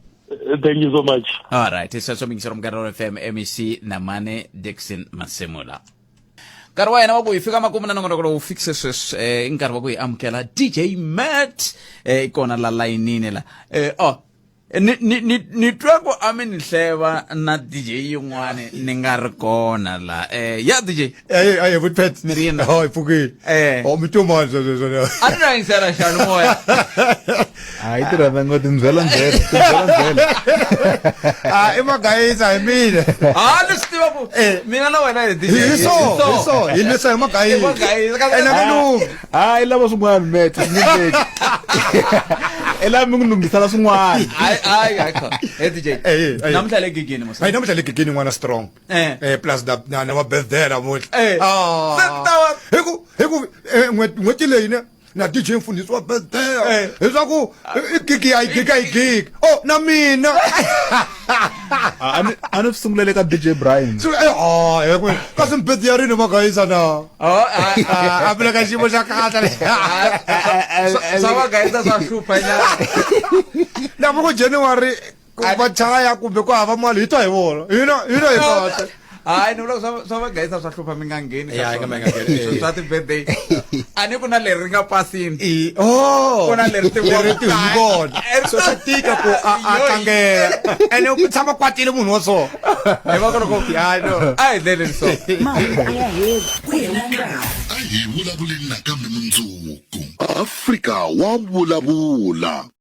Thank you so much. All right, sweswo mingisero munghana wa FM MEC Namane Dixon Masemula. Nkarhi wa hina wa ku hi fika makumu na nongonoko lowu fikise sweswi eh, i nkarhi wa ku hi amukela DJ Matt eh, i kona la layinini la eh, oh ni ni ni ni twa ku a mi ni hleva na DJ yin'wana ni nga ri kona la eh ya DJ Eh aye but pet mi ri yini ho pfukile eh oh mi too much sweswo a ni ra yingisela xana moya hayi ti rhandza ngo tindzela ndzela tindzela ndzela ah i magayisa hi mina ah ni swi tiva ku mina na wena hi DJ hi so hi so hi lwisa hi magayisa hi magayisa ene mi lunghi hayi lava swin'wana met i lava mi n'wi lunghisela swin'wana hayi hayi hayi hey DJ namuntlha le gigini musa hayi namuntlha le gigini n'wana strong eh, eh plus na na na birthday namuntlha eh ah hi ku hi ku eh, n'hweti leyi ne na DJ mfundhisi wa birthday eh. leswaku i gigi ya gigi yi gigi oh na mina a ni a ni swi sungulele ka DJ Brian so eh ah eh kasi birthday ya rini magayisa na oh ah, ah, a vula ka xiyimo xa kahle swa magayisa swa hlupha nyana na ku January ku va chaya kumbe ku hava mali hi twa hi vona hina hina hi kahle hayi ni vula ku swa vagayisa swa hlupha mi nga ngheni Ya, mi nga ngheni, eh. swa ti-birthday a ni ku na leri ri nga pasini oh ku na leri leri ti hi vona so swa tika ku a a tlangela ene ku tshama kwatile munhu wa so hi va ku loko ya no a hi dleleni so Mahungu a ya heli ku hela nkarhi. A hi vulavuleni nakambe mundzuku. Afrika wa vulavula.